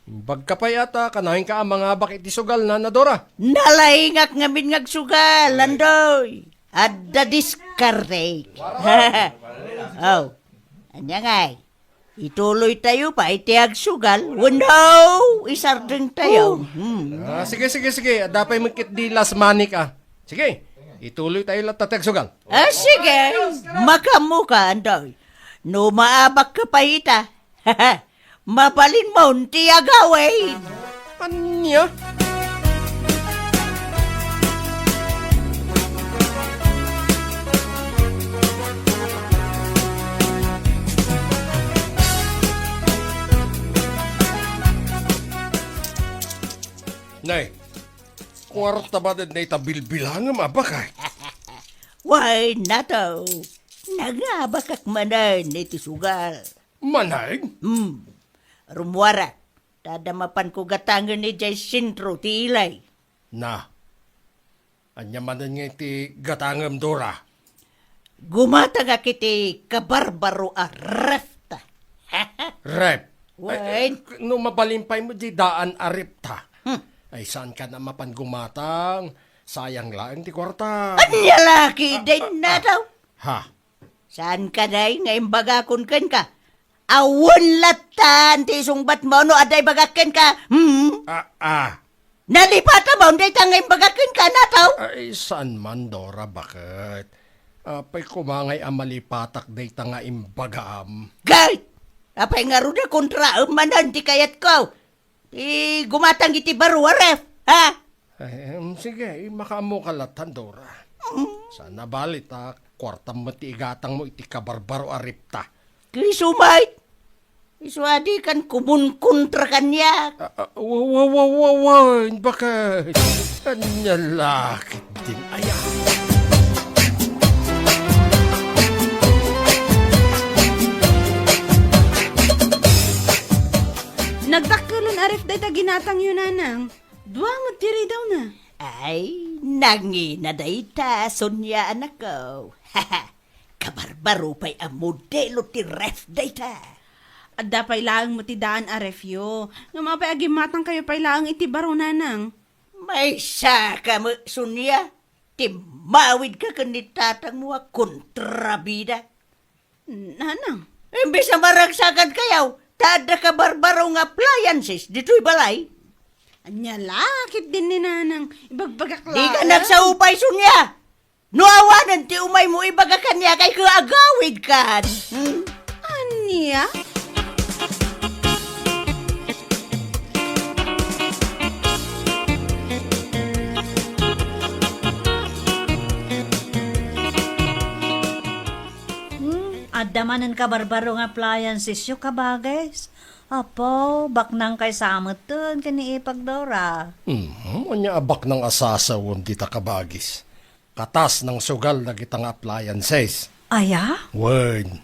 Bagka pay ata, kanayon ka a mangabak iti sugal, Nana Dora. Nalaingak ngamin nga agsugal, Andoy. Adda diskarte. Oh, ania ngay? Ituloy tayo pa iti agsugal. Wenno, isardeng tayo. Hmm. Ah, sige, sige, sige. Adda pay met ketdi last money ka. Sige, ituloy tayo latta ti agsugal. Ah, sige. Makaammo ka, Andoy. No maabak ka pay ita. Mabalinmon ti agawid. Ania? Nay, kuarta ba dayta bilbilangem a bakay? Wen, Nato, nangabakak manen iti sugal. Manen? Hmm. Rummuarak. Ta adda mapanko gatangen idiay sentro ti ilay. Na, ania manen nga iti gatangem, Dora? Gumatangak iti kabarbaro a refta. Ref? Wen. Ay, no mabalin pay met di daan a refta. Hmm. Ay, saanka a mapan gumatang? Sayang laeng ti kuarta. Ania la ketdin, ah, ah, nataw? Ha? Saanka, day, nga imbagakon kenka? Awan latta ti isungbatmo no adda ibagak kenka. Hmm? Ah, ah. Nalipatam dayta nga imbagak kenka, nataw? Ay, saan man, Dora, baket? Apay koma ngay a malipatak dayta nga imbagam? Gayt! Apay ngarud a kontraem manen ti kayatko? Ti gumatang iti baro a ref, ha? Ay, em, sige, makaammoka latta, Dora. Mm. Saan a bali ta kuartam met ti igatangmo iti kabarbaro a refta. Isu met. Isu a dikan kumunkontra kaniak. Ah, ah, wa, wa, wa, wa, wa, baket. Ania la ketdin aya? Nagdakkelen a ref dayta ginatangyo, nanang. Dua met ti ridawna. Ay, nangina dayta, Sonia, anakko. Kabarbaro pay a modelo ti ref dayta. Adda pay laeng met ti daan a refyo. Ngem apay a gimmatangkayo pay laeng iti baro, nanang? Maysa ka met, Sonia. Timmawidka ken ni tatangmo a kontrabida. Nanang. Imbes a maragsakankayo, ta adda kabarbaro nga appliances ditoy balay. Ania la ketdin ni nanang, ibagbagak laeng. Dika nagsao pay, Sonia. No awanen ti umaymo, ibaga kaniak a agawidkan. Hmm? Ania? Hmm, adda manen kabarbaro nga appliancesyo, kabagis. Apo, baknang kay sa metten ken ni Ipag Dora. Mhm, ania a baknang a sasawen dita, kabagis? Katas nangsugal dagita nga appliances. Aya? Wen.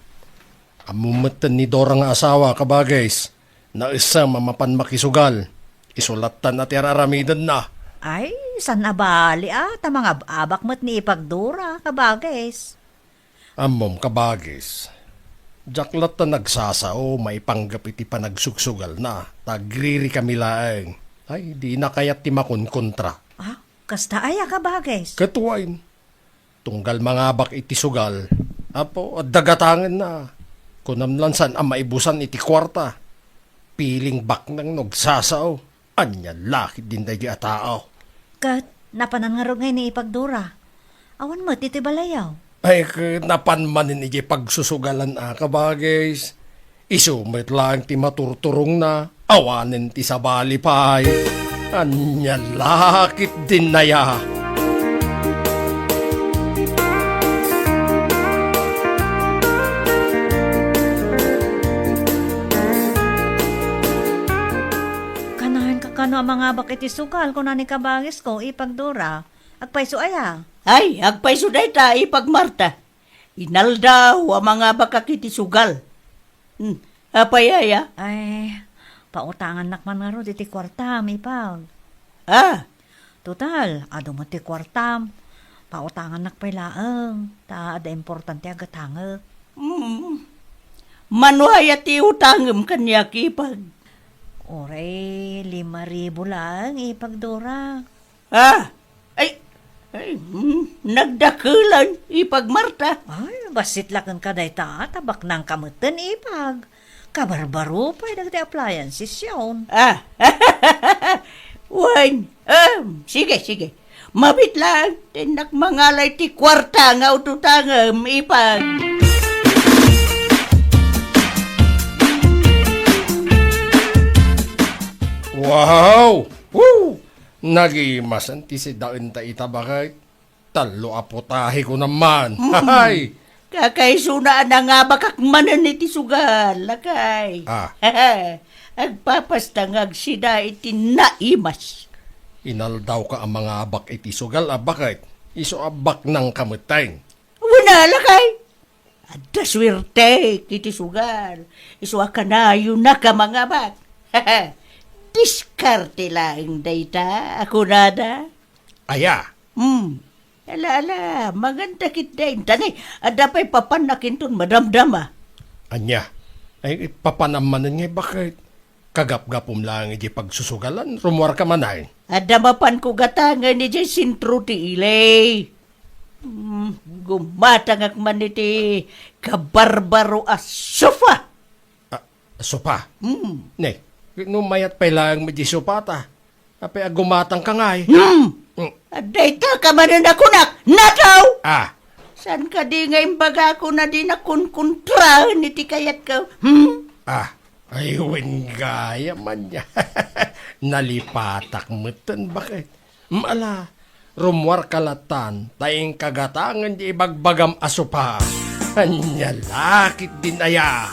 Ammom metten ni Dora nga asawa, kabagis. Naessem a mapan makisugal. Isu lattan a ti ar-aramidenna. Ay, saan a bali, a, ta mangab-abak met ni Ipag Dora, kabagis. Ammom, kabagis. Diak latta nagsasao maipanggep iti panagsugsugalna, ta agririkami laeng. Ay, dina kayat ti makonkontra. Ah, kasta aya, kabagis? Ket wen. Tunggal mangabak iti sugal, apo, adda gatangenna. Kunam lan saan a maibusan iti kuarta. Piling baknang no agsasao. Ania la ketdin daydi a tao? Ket napanan ngarud ngay ni Ipag Dora? Awan met iti balayyo. Ay, ket napan manen idiay pagsusugalan a, kabagis. Isu met laeng ti maturturongna, awanen ti sabali pay. Ania la ketdin aya? Kanayon ka kano a mangabak iti sugal, kuna ni kabagisko, Ipag Dora. Agpayso aya? Ay, agpayso dayta, Ipag Marta. Inaldaw a mangabakak iti sugal. Hmm, apay aya? Ay, pautangannak man ngarud iti kuartam, Ipag. Ah, Total, adu met ti kuartam. Pautangannak pay laeng, ta adda importante a gatangek. Mm. Mano aya ti utangem kaniak, Ipag? Uray, lima ribu laeng, Ipag Dora. Ah, ay, ay, mm, nagdakelan, Ipag Marta. Ay, bassit la kenka dayta, ta baknangka metten, Ipag. Kabarbaro pay dagiti appliances yon. Ah, wen, em, sige, sige. Mabit lang, tennak mangala iti kuarta nga ututangem, Ipag. Wow! Woo! Nagimasen ti sidaenta ita, baket. Tallo a putahe ko naman. Mm. Hay! Kakaisuna a nangabakak manen iti sugal, lakay. Ah. Agpapasta nga agsida iti naimas. Inaldawka a mangabak iti sugal a baket, isu a baknangka metten. Wen a, lakay. Adda suertek iti sugal. Isu a kanayonnak a mangabak. Diskarte laeng dayta a kunada. Aya? Hmm. Ala, ala, maganda ketdi. Inta ni, adda pay papannak inton madamdama. Ania? Ay, papanam manen nga bakit? Kagapgapum laeng idiay pagsusugalan, rummuarka manen. Adda mapanko gatangen idiay sentro ti ili. Hmm, gumatangak man iti kabarbaro a sofa. Ah, sopa? Hmm. Ne, no mayat pay laeng met di sopata. Apay a gumatangka ngay? Hmm. Hmm. Adda ita ka manen a kunak, nataw! Ah. Saan kadi nga imbagakon a di nakunkontraen iti kayatko? Hmm? Ah, ay, wen gayam ania. Nalipatak metten, bakit? Ala, rummuarka lattan, ta inka gatangen ti ibagbagam a sopa. Ania la ketdin aya?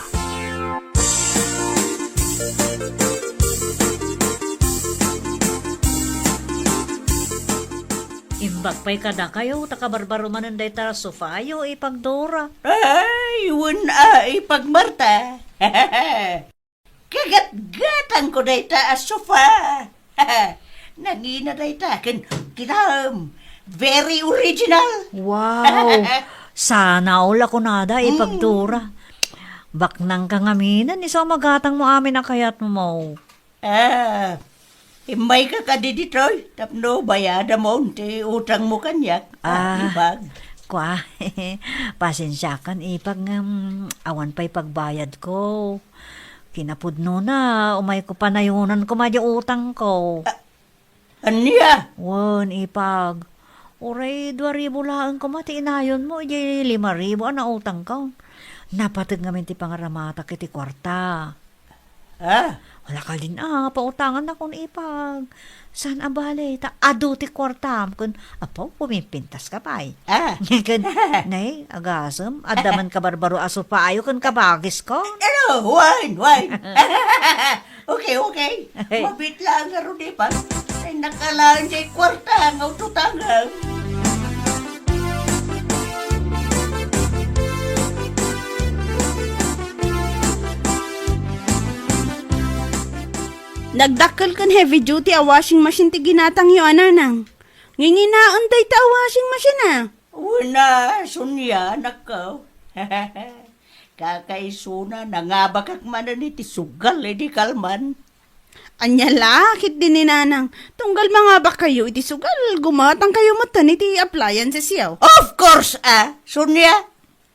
Imbag pay kadakayo, ta kabarbaro manen dayta a sopayo, Ipag Dora. Ay, wen a, Ipag Marta. Kagatgatangko dayta a sofa. Nangina dayta ken kitaem. Very original. Wow! Sana all a kunada, Ipag Dora. Baknangka ngaminen, isu a magatangmo amin a kayatmo. Ah, immayka kadi ditoy tapno bayadamon ti utangmo kaniak. Ah, Ipag. Kua, pasensiakan, Ipag, ngem awan pay pagbayadko. Kinapudnona, umayko panayonan koma di utangko. Ah, ania? Wen, Ipag. Uray dua ribu laeng koma ti inayonmo, idiay lima ribu a nautangko. Napateg ngamin ti pangaramatak iti kuarta. Ah? Wala ka din a, pautangannakon, Ipag. Saan a bale, ta adu ti kuartam, ken apo, pumimpintas ka pay. Ah. Ken, nay, agasem, adda man kabarbaro a sopayo ken kabagisko. Ano? Wine, wine. Okay, okay. Mabit lang nga rudi pa. Ay, nakalain siya kuarta nga ututangam. Nagdakkel ken heavy duty a washing machine ti ginatangyo a nanang. Nginginaen dayta a washing machine a. Una, Sonia, anakko. Kakaisuna, nangabakak manen iti sugal idi kalman. Ania la, ketdi ni nanang, tunggal mangabakkayo iti sugal, gumatangkayo metten iti appliances-yo. Of course, a, Sonia.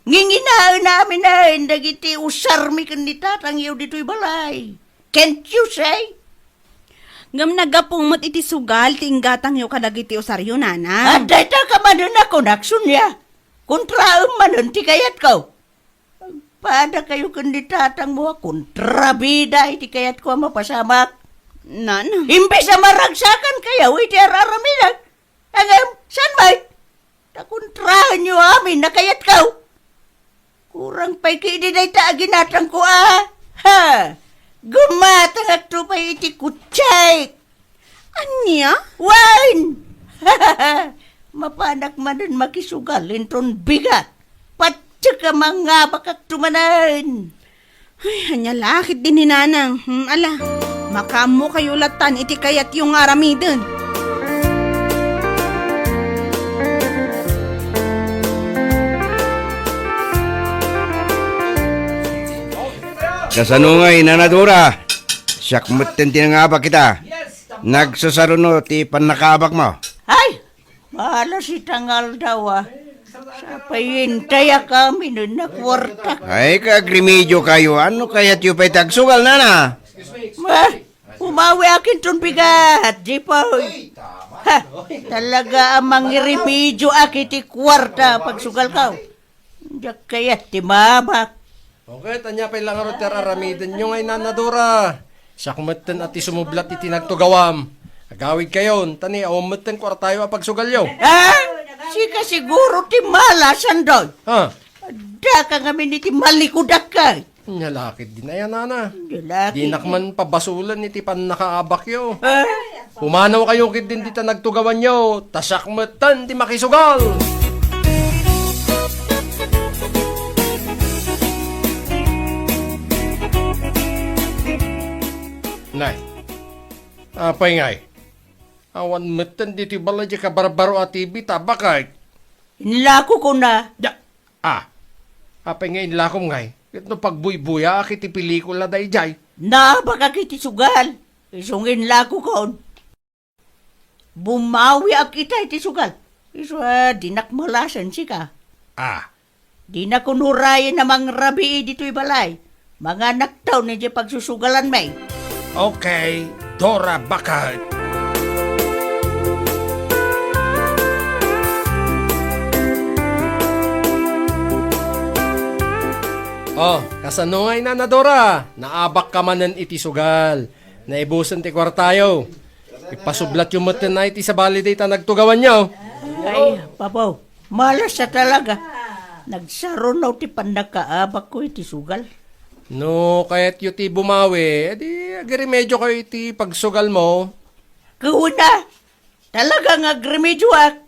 Nginginaen amin dagiti usarmi ken ni tatangyo ditoy balay. Can't you say? Ngem naggapu met iti sugal ti inggatangyo kadagiti usaryo, nanang. Adda ita ka manen a kunak, Sonia. Kontraem manen ti kayatko. Padakayo ken ni tatangmo a kontrabida iti kayatko a mapasamak. Nanang. Imbes a maragsakankayo iti ar-aramidek. Ngem, saan met? Ta kontraenyo amin a kayatko. Kurang pay ketdi dayta a ginatangko a. Ha! Gumatangakto pay iti kutsek. Ania? Wine! Mapanak manen makisugal inton bigat. Patse ka mangabakakto manen. Ay, ania la ketdi ni nanang. Hmm, ala, makaammokayo lattan iti kayatyo nga aramiden. Kasano ngay, Nana Dora? Siak metten ti nangabak ita. Nagsasaruno ti pannakaabakmo. Ay! Malas ita nga aldaw a. Sapay intayak amin a kuartak. Ay, kagremediokayo. Ano kayatyo pay ti agsugal, nana? Ma, umawiak inton bigat, Jipoy. Ha, talaga a mangiremedioak iti kuarta pagsugalko. Diak kayat ti maabak. O ket, ania pay la ngarud ti ar-aramidenyo ngay, Nana Dora? Siak metten a ti sumublat iti nagtugawam. Agawidkayon, ta ni awan metten kuartayo a pagsugalyo. Ha? Sika siguro ti malas, Andoy. Ha? Addaka ngamin iti malikudak kay. Nia la ketdin aya, nana. Nia la ketdin. Dinak man pabasolen iti pannakaabakyo. Ha? Pumanawkayo ketdin dita nagtugawanyo, ta siak metten ti makisugal. Nay, Apay ngay? Awan metten ditoy balay diay kabarbaro a T V ta baket. Inlakokon a. Da, ah, apay nga inlakom ngay? Ket no pagbuybuyaak iti pelikula daydiay? Naabakak iti sugal. Isu nga inlakokon. Bumawiak ita iti sugal. Isu a dinak malasen sika. Ah. Dinak unurayen a mangrabii ditoy balay. Manganakto idiay pagsusugalanmi. Okay, Dora baket. Oh, kasano ngay, Nana Dora? Naabakka manen iti sugal. Naibusen ti kuartayo. Ipasublatyo metten a iti sabali dayta nagtugawanyo. Ay, Papaw, malas a talaga. Nagsaruno ti pannakaabakko iti sugal. No kayatyo ti bumawi, edi agiremediokayo iti pagsugalmo. Kuna, talaga nga agremedioak.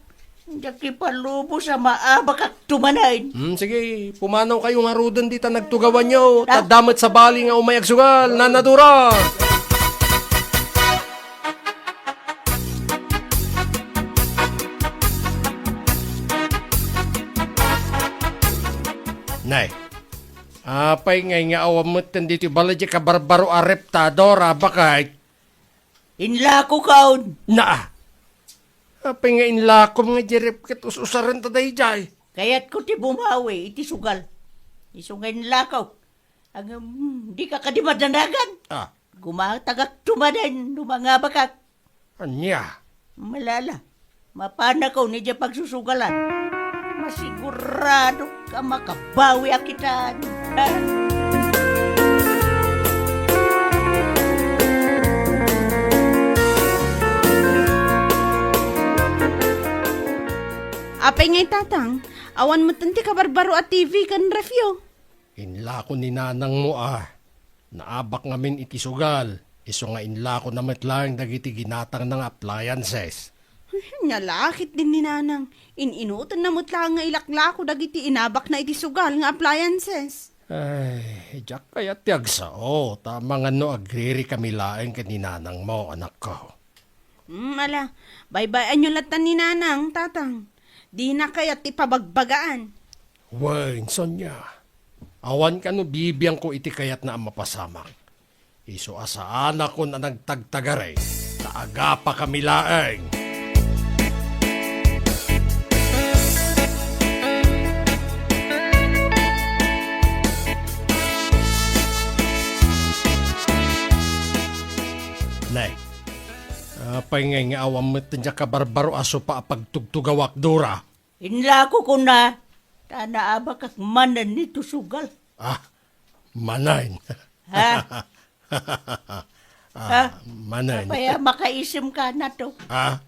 Diak ipalubos a maabakakto manen. Hmm, sige, pumanawkayo ngaruden dita nagtugawanyo. Ta- Tadda met sabali nga umay agsugal, Nana Dora. Nay, apay ngay nga awan metten ditoy balay diay kabarbaro a ref ta, Dora baket? Inlakokon. Naa. Apay nga inlakom nga diay ref ket us-usarenta daydiay? Kayatko ti bumawi iti sugal. Isu nga inlakok. Ngem, dika kadi madanagan. Ah. Gumatagakto manen no mangabakak. Ania? Malala. Mapanakon idiay pagsusugalan. Masiguradok a makabawiak itan. Apay ngay, Tatang? Awan metten ti kabarbaro a T V ken refyo. Inlako ni nanangmo a naabak ngamin iti sugal, isu nga inlakona met laeng dagiti ginatangna nga appliances. Ania la ketdin ni Nanang, in-inutenna met laeng nga ilaklako dagiti inabakna iti sugal nga appliances. Ay, diak kayat ti agsao, ta amangan no agririkami laeng ken ni nanangmo, anakko. Hmm, ala, baybay-anyo latta ni Nanang, Tatang. Dina kayat ti pabagbagaan. Wen, Sonia, awan kano bibiangko iti kayatna a mapasamak. Isu a saanakon a nagtagtagari, ta agapakami laeng. Nay, apay ngay nga awan met diak kabarbaro a sopa a pagtugtugawak, Dora? Inlakokon a, ta naabakak manen iti sugal. Ah, manen. Ha? Ah, manen. Apay a makaisemka nato? Ha?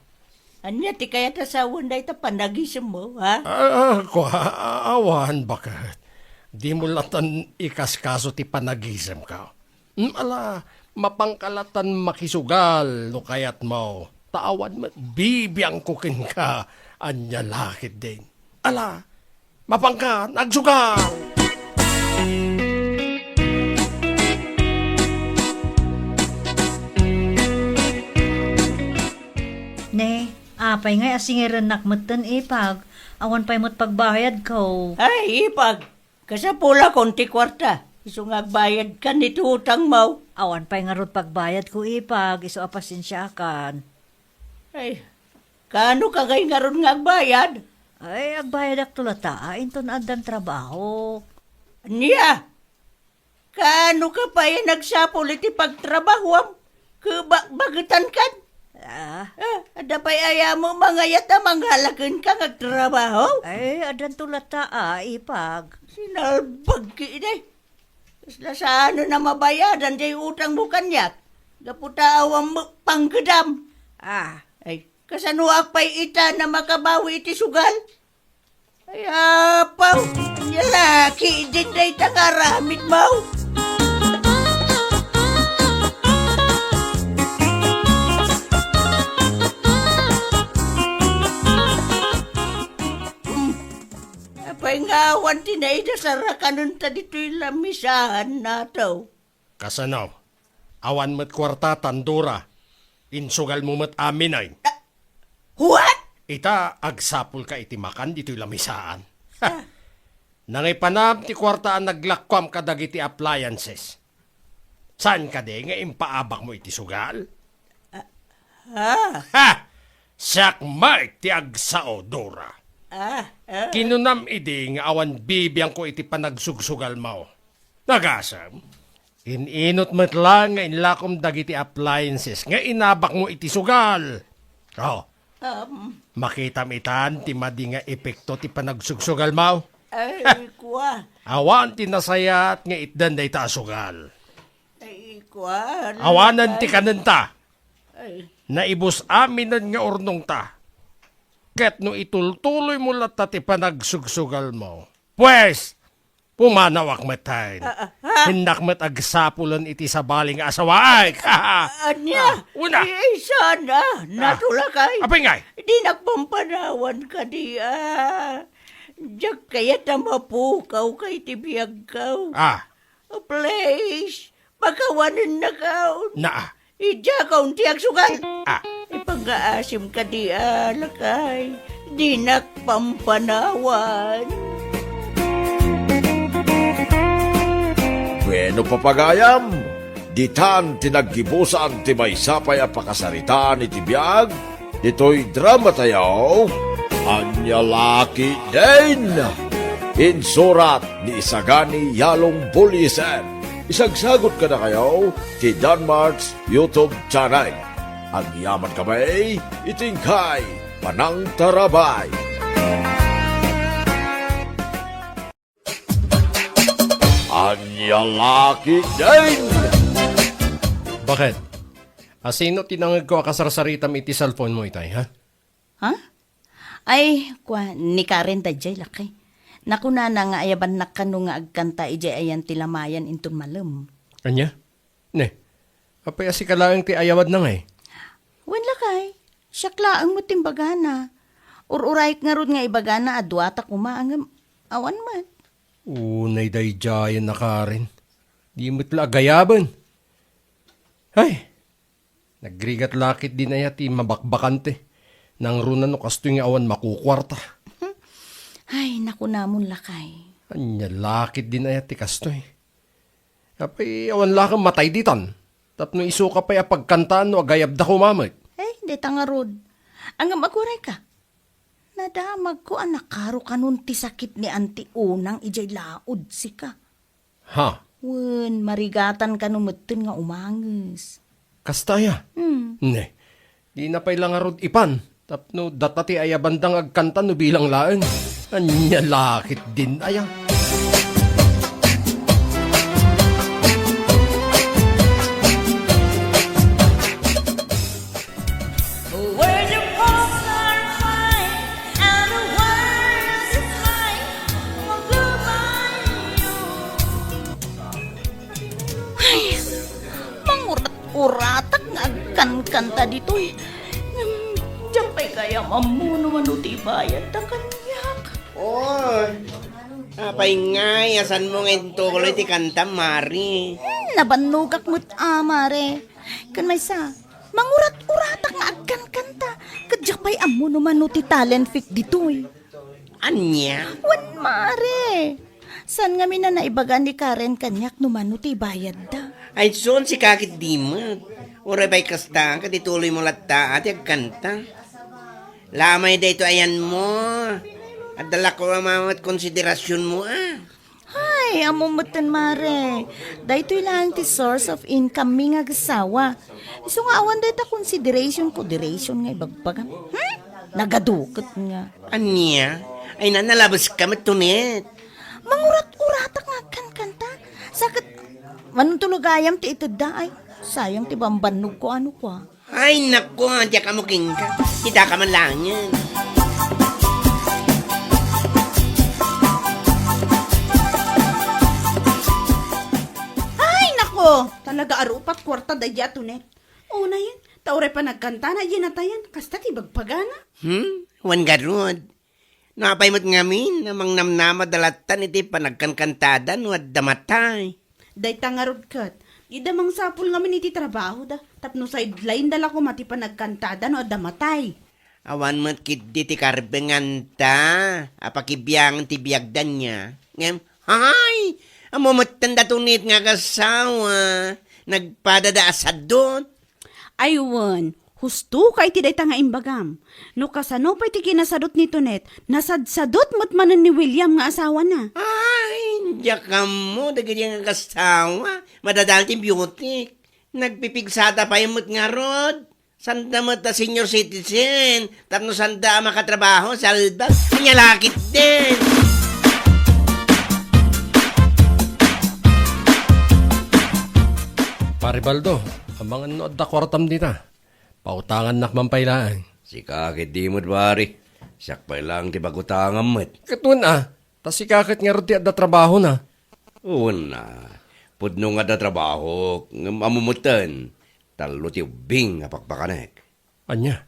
Ania ti kayat a sawen dayta panagisemmo, ha? Ah, ah, kua, ah, awan, baket. Dimo latan ikaskaso ti panagisemko. Mm, ala, mapanka latan makisugal no kayatmo. Ta awan met bibiangko kenka, ania la ketdin. Ala, mapanka, nagsugal! Ne, apay ngay a singirennak metten, Ipag? Awan pay met pagbayadko. Ay, Ipag, kasapulakon ti kuarta. Isu nga agbayadkan iti utangmo. Awan pay ngarud pagbayadko, Ipag, isu a pasensiakan. Ay, kaano ka ngay ngarud nga agbayad? Ay, agbayadakto lata, inton addan trabaho. Ania? Kaano ka pay a nagsapul iti pagtrabahoam? Kebakbaketankan? Ah. Ah, adda pay ayamo mangayat a mangala kenka nga agtrabaho? Ay, addanto lata, a, Ipag. Sinalbag ki idi. Kasla saanen a mabayadan diay utangmo kaniak. Gapu ta awan met pangkedam. Ah. Ay, kasanoak pay ita a makabawi iti sugal? Ay, apaw! Ania la ketdin dayta nga aramidmo? Hmm. Apay nga awan ti naidasarakanen ta ditoy lamisaanna, taw? Kasano? Awan met kuartatan, Dora. Insugalmo met amin, ay. Ah, what? Ita, agsapulka iti makan ditoy lamisaan. Ah. Nangipanam ti kuarta a naglakkuam kadagiti appliances. Saan kadi nga impaabakmo iti sugal? Ah. Ha! Siak met ti agsao, Dora. Ah, ah. Kinunam idi nga awan bibiangko iti panagsugsugalmo. Nagasem, in-inut met laeng nga inlakom dagiti appliances nga inabakmo iti sugal. Oh, Um, makitam itan ti madi nga epekto ti panagsugsugalmo. Ay, kua. Awan ti nasayaat nga itdan dayta a sugal. Ay, kua. Awanen ti kanenta. Ay. Naibus aminen nga urnongta. Ket no itultuloymo latta ti panagsugsugalmo, pues, pumanawak met tayo. Ah, ah, ah. Innak met agsapulen iti sabali nga asawaek. Ania? Ah, una. Ay, sana. Ah. Natulakay. Apay ngay? Dinak pampanawan kadi, ah. Diak kayat a mapukawka iti biagko. Ah. Please, pakawanennakaon. Naa. Idiakon ti agsugal. Ah. Ipangngaasim kadi a, lakay. Dinak pampanawan. Bueno, papagayam, ditan ti naggibusan ti maysa pay a pakasaritaan iti biag. Ditoy drama tayo, Ania La Ketdin. Insurat ni Isagani Yalong Buliesen. Isagsagut kadakayo ti Danmark's YouTube channel. Agyaman kami iti inkay panangtarabay. Ania La Ketdin! Bakit? Asino ti nangegko a kasarsaritam iti cellphone mo itay, ha? Ha? Ay, kua, ni Karen daydiay, lakay. Nakunana nga ayabannak kano nga agkanta idiay ayan ti lamayan inton malem. Ania? Ne, apay a sika laeng ti ayawadna ngay? Wen, lakay. Siak laeng met ti imbagana. Ur-urayek ngarud nga ibagana a duata koma, ngem awan met. Unay daydiayen a Karen. Di met la agayaben. Ay, nagrigat la ketdin aya ti mabakbakante. Nangruna no kastoy nga awan makukuarta. Ay, nakunamon, lakay. Ania la ketdin aya ti kastoy? Apay, awan la ken matay ditan. Tapno isuka pay a pagkantaan no agayabda koma met. Eh, deta ngarud. Ngem agurayka. Nadamagko a nakaro kanon ti sakit ni Anti Unang idiay laod sika. Ha? Wen, marigatan kano metten nga umanges. Kasta aya? Hmm. Ne, dina pay la ngarud ipan. Tapno data ti ayabanda nga agkanta no bilang laeng. Ania la ketdin aya? Where the posts are fine and the world is mine, will blow by you. Ay, mangurat-uratak nga agkankanta ditoy. Ngem, diak pay gayam ammo no mano ti ibayadda kaniak. Oy, apay ngay, a saanmo nga intuloy ti kanta, Mare? Hmm, nabannogak met a, Mare. Ken maysa, mangurat-uratak nga agkankanta, ket diak pay ammo no mano ti talent fake ditoy. Ania? Wen, Mare. Saan ngamin a naibaga ni Karen kaniak no mano ti ibayadda? Ay, son, sika ketdi met. Uray pay kasta, ket ituloymo latta a ti agkanta. Lamay daytoy ayanmo. Adda la koma met konsiderasionmo a. Ay, ammo metten, Mare. Daytoy laeng ti source of income mi nga agasawa. Isu nga awan dayta consideration, consideration nga ibagbagam. Hmm? Nagadu ket nga. Ania? Ay, na, nalabeska met, Tonet. Mangurat-uratak nga agkankanta. Sa ket, manuntulo gayam ti itedda, ay. Sayang ti bambannogko, ano kwa. Ay, naku, diak ammo kenka. Dita ka man laengen. Ay, naku! Talaga a rupat kuarta daydi a Tonet. Unayen, ta uray panagkantana idiay natayan, kasta ti bagbagana. Hmm? Wen garud. No apay met ngamin a mangnamnama da lattan iti panagkankantada no adda matay? Dayta ngarud ket, Ida mangsapul ngamin iti trabahoda, tapno sideline-da la koma ti panagkantada no adda matay. Awan met ketdi ti karbenganta a pakibiangan ti biagda nia. Ngem, hay! Ammo metten da tunit nga agasawa. Nagpadada a sadut. Ay wen, husto ka iti dayta nga imbagam. No kasano pay ti kinasadut ni Tonet, nasadsadut met manen ni William nga asawana. Ay, diak ammo dagiti nga agasawa. Madadal ti biotik. Nagpipigsada pay met ngarud. Sanda met a senior citizen, tapno sanda a makatrabaho, salbag. Ania la ketdin. Pare Baldo, amangan no adda kuartam dita. Pautangannak man pay laeng. Sika ketdi met, pare. Siak pay laeng ti pagutangam met. Ket wen a, ta sika ket ngarud ti adda trabahona. Wen a, pudno nga adda trabahok, ngem ammo metten, tallo ti ubbing a pakpakanek. Ania?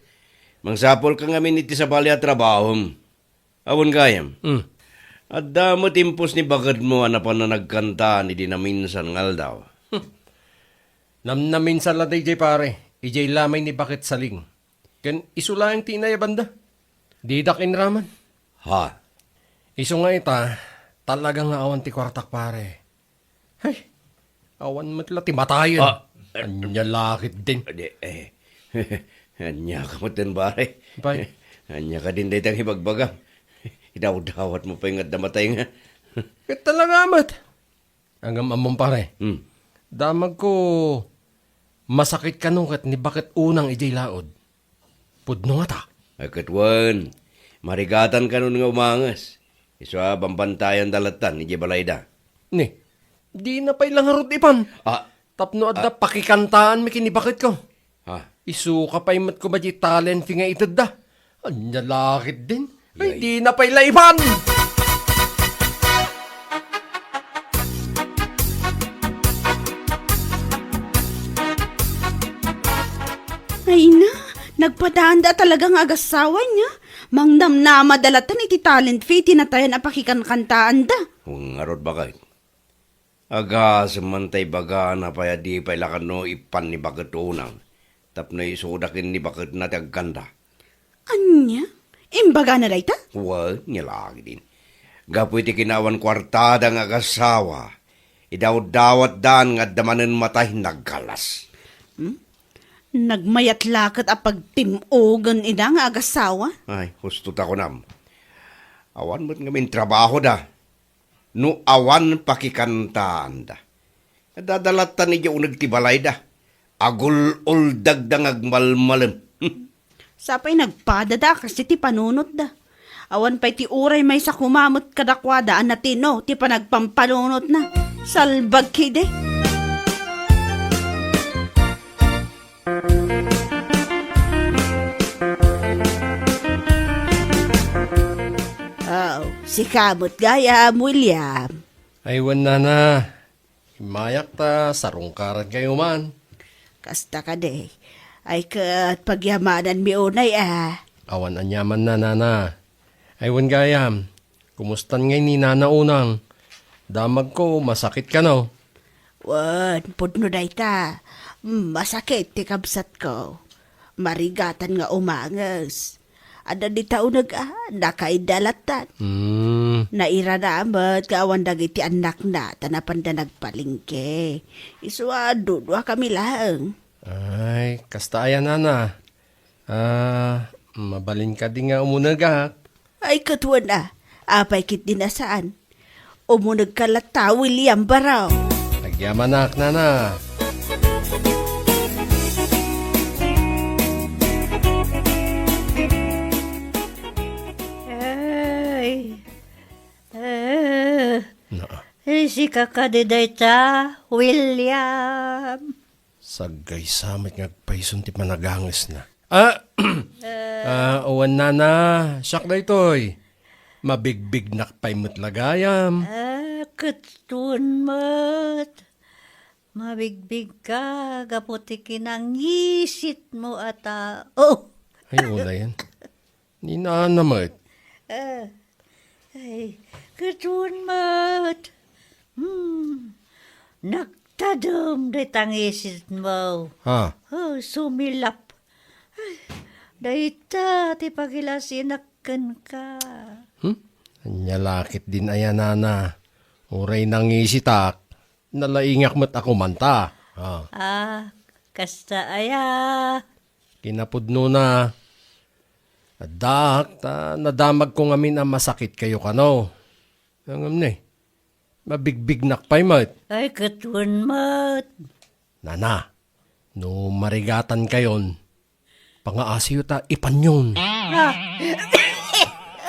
Mangsapulka ngamin iti sabali a trabahom. Awan gayam. Hmm. Adda met impos ni baketmo a napan a nagkantaan idi naminsan nga aldaw. Hmm. Namnaminsan la daydiay, pare. Idiay lamay ni Baket Saling. Ken isu laeng ti inayabanda. Didak inraman. Ha? Isu nga ita, talaga nga awan ti kuartak, pare. Hay, awan met la ti matayen. Ah, eh, Ania la ketdin. Adi, eh, ania ka met den, pare? Pay. Ania kadin dayta nga ibagbagam? Idawdawatmo pay nga adda matay nga. Ket talaga met. Ngem ammom, pare. Hmm. Damagko, masakit kano ket ni Baket Unang idiay laod. Pudno ngata. Ay, ket wen, marigatan kanon nga umanges. Isu a bambantayan da lattan idiay balayda. Ni, dina pay la ngarud ipan. Ah. Tapno adda Ah. pakikantaanmi ken ni baketko. Ha? Isuka pay met koma di talent fee nga itedda. Ania la ketdin? Ay, Yay. Dina pay la ipan. Ay na, nagpadaanda talaga nga agasawa nia. Mangnamnamada lattan iti talent fee ti natayan a pakikankantaanda. Ngarud, baket. Agasem man ta ibagana pay a di pay la kano ipan ni Baket Unang, tapno isuda ken ni baketna ti agkanda. Ania? Imbagana dayta? Wen, nia la ketdin. Gapu iti kinaawan kuartada nga agasawa, idawdawatdan nga adda manen matay naggalas. Hmm? Nagmayat la ket a pagtim-ogen ida nga agasawa? Ay, husto ta kunam. Awan met ngamin trabahoda. No awan pakikantaanda. Adda lattan idiay uneg ti balayda. Agul-uldagda nga agmalmalem. Sapay nagpadada a kas iti panunotda. Awan pay ti uray maysa koma met kadakuada a natino ti panagpampanunotna. Salbag ketdi. Oh, sika met gayam, William. Ay, wen, nana. Immayak ta sarungkarankayo man. Kasta kadi. Ay, ket pagyamananmi unay a. Awan aniamanna, nana. Ay, wen gayam. Kumustan ngay ni Nana Unang? Damagko, masakit kano? Wen, pudno dayta. Masakit ti kabsatko. Marigatan nga umanges. Adda dita uneg a, nakaidda lattan. Hmm. Nairana met nga awan dagiti annakna ta napanda nagpalengke. Isu a, duduakami laeng. Ay, kasta aya, nana. Ah, mabalin kadi nga umunegak? Ay, ket wen a. Apay ketdin a saan? Umunegka latta, William Barao. Agyamanak, nana. Ay. Eh. Naa. Eh, sika kadi dayta, William. Saggaysa met nga agpayson ti panagangesna. Ah, ah, awan, nana, siak daytoy. Mabigbignak pay met la gayam. Ah, ket wen met. Mabigbigka gapu ti kinangisitmo a tao. Ay, ulayan. Ni nana met. Ah, ay, ket wen met. Hmm, nag- Tadem dayta ngisitmo. Ha? Oh, sumilap. Ay, dayta ti pagilasinak kenka. Hmm? Ania la ketdin aya, nana? Uray nangisitak, nalaingak met a kumanta. Ha? Ah, kasta aya. Kinapudnona, addaak ta nadamagko ngamin a masakitkayo kano. Ngem ne, mabigbignak pay met. Ay, ket wen met. Nana, no marigatankayon, pangaasiyo ta ipanyon. Ah.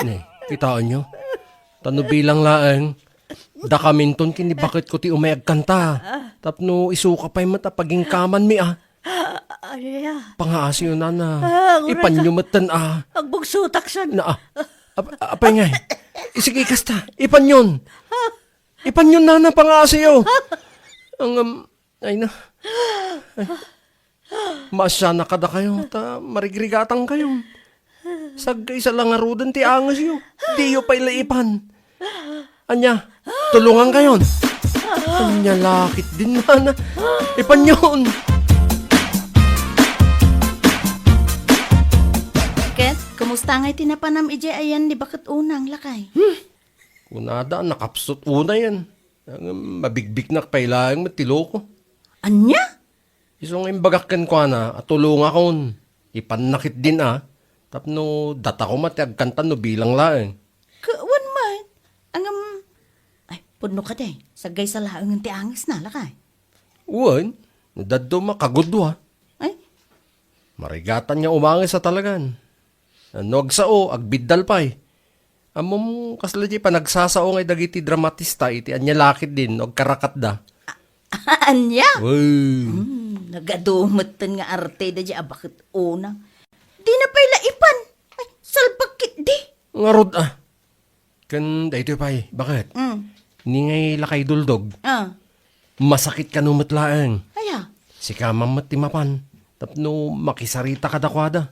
Ne, kitaenyo? Ta no bilang laeng, dakaminton ken ni baketko ti umay agkanta. Tapno isuka pay met a pagingkamanmi a. Ah, aya. Pangaasiyo, nana. Ah, uray ka. Ipanyo metten a. Agbugsotak san. Na, ah. Ap-, apay ngay? Sige, kasta. Ipanyon. Ipanyon, nana, pangaasiyo. Ang, um, ay na. Ay. Maasianak kadakayo, ta marigrigatangkayo. Saggaysala ngaruden ti angesyo. Diyo pay la ipan. Ania, tulongankayon. Ania la ketdin, nana? Ipanyon. Ket, kumusta ngay ti napanam idiay ayan ni Baket Unang, lakay? Hmm. Kunada, nakapsut unayen. Ngem mabigbignak pay laeng met ti loko. Ania? Isu nga imbagak kenkuana a tulongakon. Ipanna ketdin a, tapno data koma ti agkanta no bilang laeng. Ka-, wen met. Ngem, ay, pudno kadi, saggaysa laengen ti angesna, lakay. Wen, no dadduma, kagudua. Ay? Marigatan nga umanges a talagan. No agsao, agbiddal pay. Ammom, kasla diay panagsasao ngay dagiti dramatista iti ania la ketdin no agkarakatda. Ania? Wen. Hmm, nagadu metten nga arte daydiay a Baket Unang. Dina pay la ipan. Ay, salbag ketdi. Ngarud a. Ken daytoy pay, baket? Mm. Ni ngay lakay duldog. Ah. Masakit kano met laeng. Aya? Sika man met ti mapan tapno makisarita kadakuada.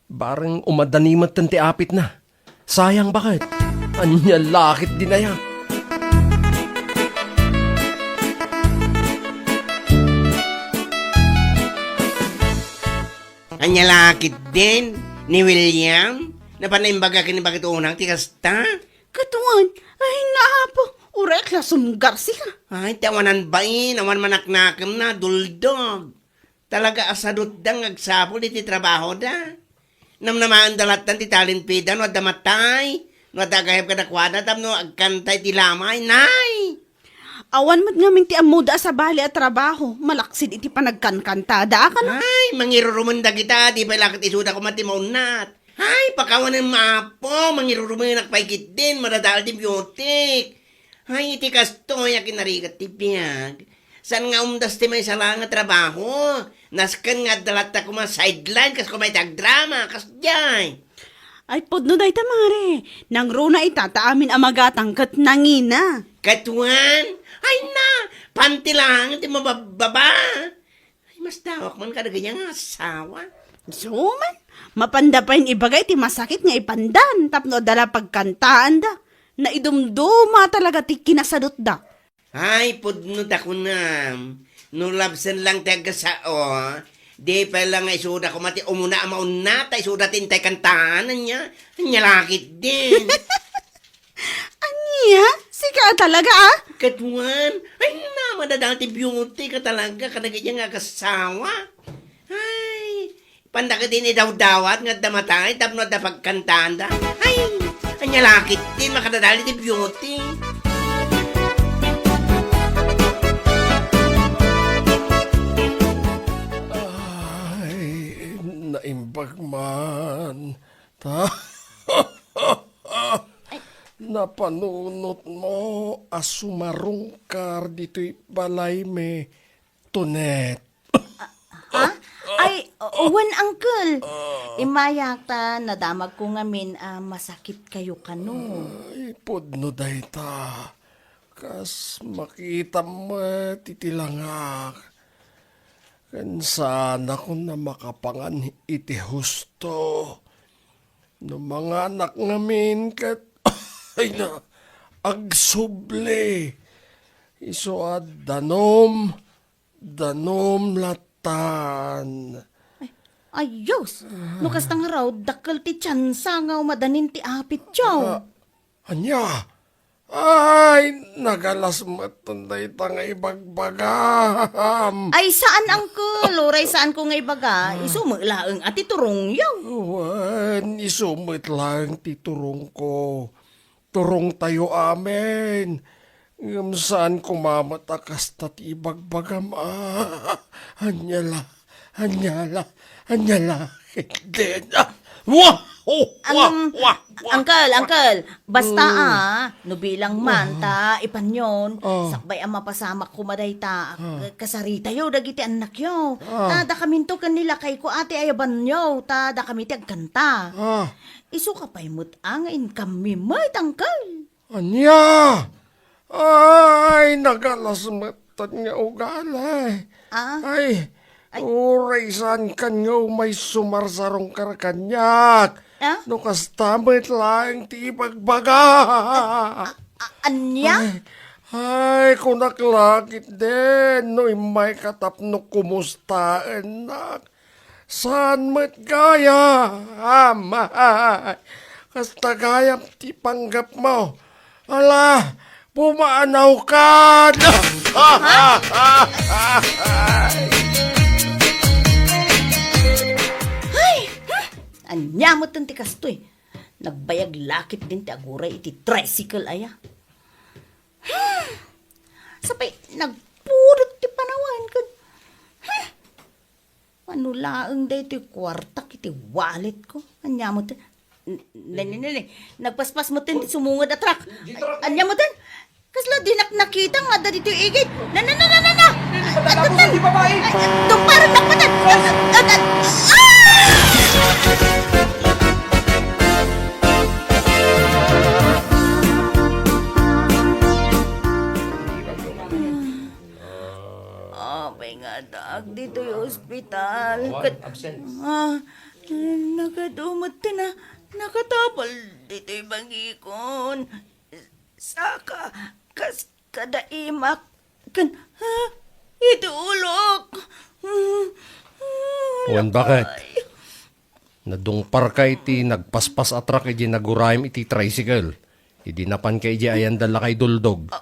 Bareng umadani metten ti apitna. Sayang, baket? Ania la ketdin aya? Ania la ketdin ni William? Napan na imbaga ken ni Baket Unang ti kasta? Ket wen, ay, naapo, uray la sumgar sika. Ay, ti awanan bain, awan manaknakemna, duldog. Talaga a sadutda nga agsapul iti trabahoda. Namnamaenda lattan ti talent fee da no adda matay, no adda agayab kadakuada tapno agkanta iti lamay, nay! Awan met ngamin ti ammoda a sabali a trabaho, malaksid iti panagkankantada, a kano? Ay, mangirurumen dagita, di pay la ket isuda koma ti maunnat. Ay, pakawanem, Apo, mangirurumenak pay ketdin, madadael ti biotik. Ay, iti kastoy a kinarigat ti biag, saan nga umdas ti maysa laeng a trabaho. Nasken nga adda latta koma sideline kas koma iti agdrama, kasdiay. Ay, pudno dayta, mare. Nangruna ita ta amin a magatang ket nangina. Ket wen, ay na, panti laeng ti mababbaba. Ay, masdawak man kadagiti nga asawa. Isu man, mapanda pay ibaga iti masakit nga ipandan tapno adda la pagkantaanda. Naidumduma talaga ti kinasadutda. Ay, pudno ta kunam. No labsen lang ti agasao, di pay la nga isuda koma ti umuna a maunna, ta isuda ti intay kantaan, ania? Ania la ketdin. Ania? Sika a talaga, a? Ket wen, ay na, madadael ti biotik a talaga kadagiti nga agasawa. Ay, panda ketdin idawdawat nga adda matay tapno adda pagkantaanda. Ay, ania la ketdin makadadael ti biotik. Ay, naimbag man. Ta-, napanunotmo a sumarungkar ditoy balaymi, Tonet. Ha? Ay, o-, wen, uncle. Immayak ta nadamagko ngamin a masakitkayo kano. Ay, pudno dayta. Kas makitam met iti langak. Ken saanakon a makapangan iti husto. No manganak ngamin ket, ay na, agsubli. Isu a danum, danum latan. Ay, ayos! No kasta ngarud, dakkel ti tiansa nga umadanin ti apityo. Ah, ania? Ay, nagalas met dayta nga ibagbagam. Ay, saan, uncle. Uray saan ko nga ibaga, isu met laeng a ti turongyo. Wen, isu met laeng ti turongko. Turongtayo amin. Ngem saan koma met a kasta ti ibagbagam. Ah, ania la, ania la, ania la, ketdin. Ah, wah! Oh, wah, Ang, wah, wah, uncle, wah. Uncle, basta, Mm. ah, no bilang man, Oh. ta, ipanyon, Oh. sakbay a mapasamak koma dayta, Ah. kasaritayo dagiti annakyo. Ah. Ta, dakaminto ken ni lakayko a ti ayabanyo, ta, dakami ti agkanta. Ah. Isu ka pay met a nga inkammi met, uncle. Ania? Ay, nagalas met nga ugali. Ah? Ay, Ay. Uray saan kan nga umay sumarsarong kaniak. Ah? No kasta met laeng ti ibagbaga. Ah, ania? Ay, ay, kunak la ketdin, no immay ka tapno kumustaennak. Saan met gayam? Ay, kasta gayam ti panggepmo. Ala, pumaanawkan! Ay! Hmm! Ania met ti kastoy? Nagbayag la ketdin ti aguray iti tricycle aya. Hmm! Sapay, nagpudot ti panawen ket, hmm! Mano laeng daytoy kuartak iti walletko? Ania met? N-, ne, ne, ne, ne. Nagpaspas met ti sumunged a truck. Di truck, Ania met? Kasla dinak nakita nga adda ditoy igid. Na, na, na, na, na, na! Tapos di babae. Ay, ay, tumparan na patan! Ay, ay, ay, ah! Apay nga addaak ditoy ospital. Awan, Ket, absent. Ah, nakadu met ti na-, nakatapal ditoy bagikon. Saka, kas-, kada imak, ken, ha? Iti ulok. Mm, mm, Wen, baket? Napay. Nadungparka iti nagpaspas a truck idi nagurayem iti tricycle. Idi napanka idiay ayan da lakay Duldog. Ah,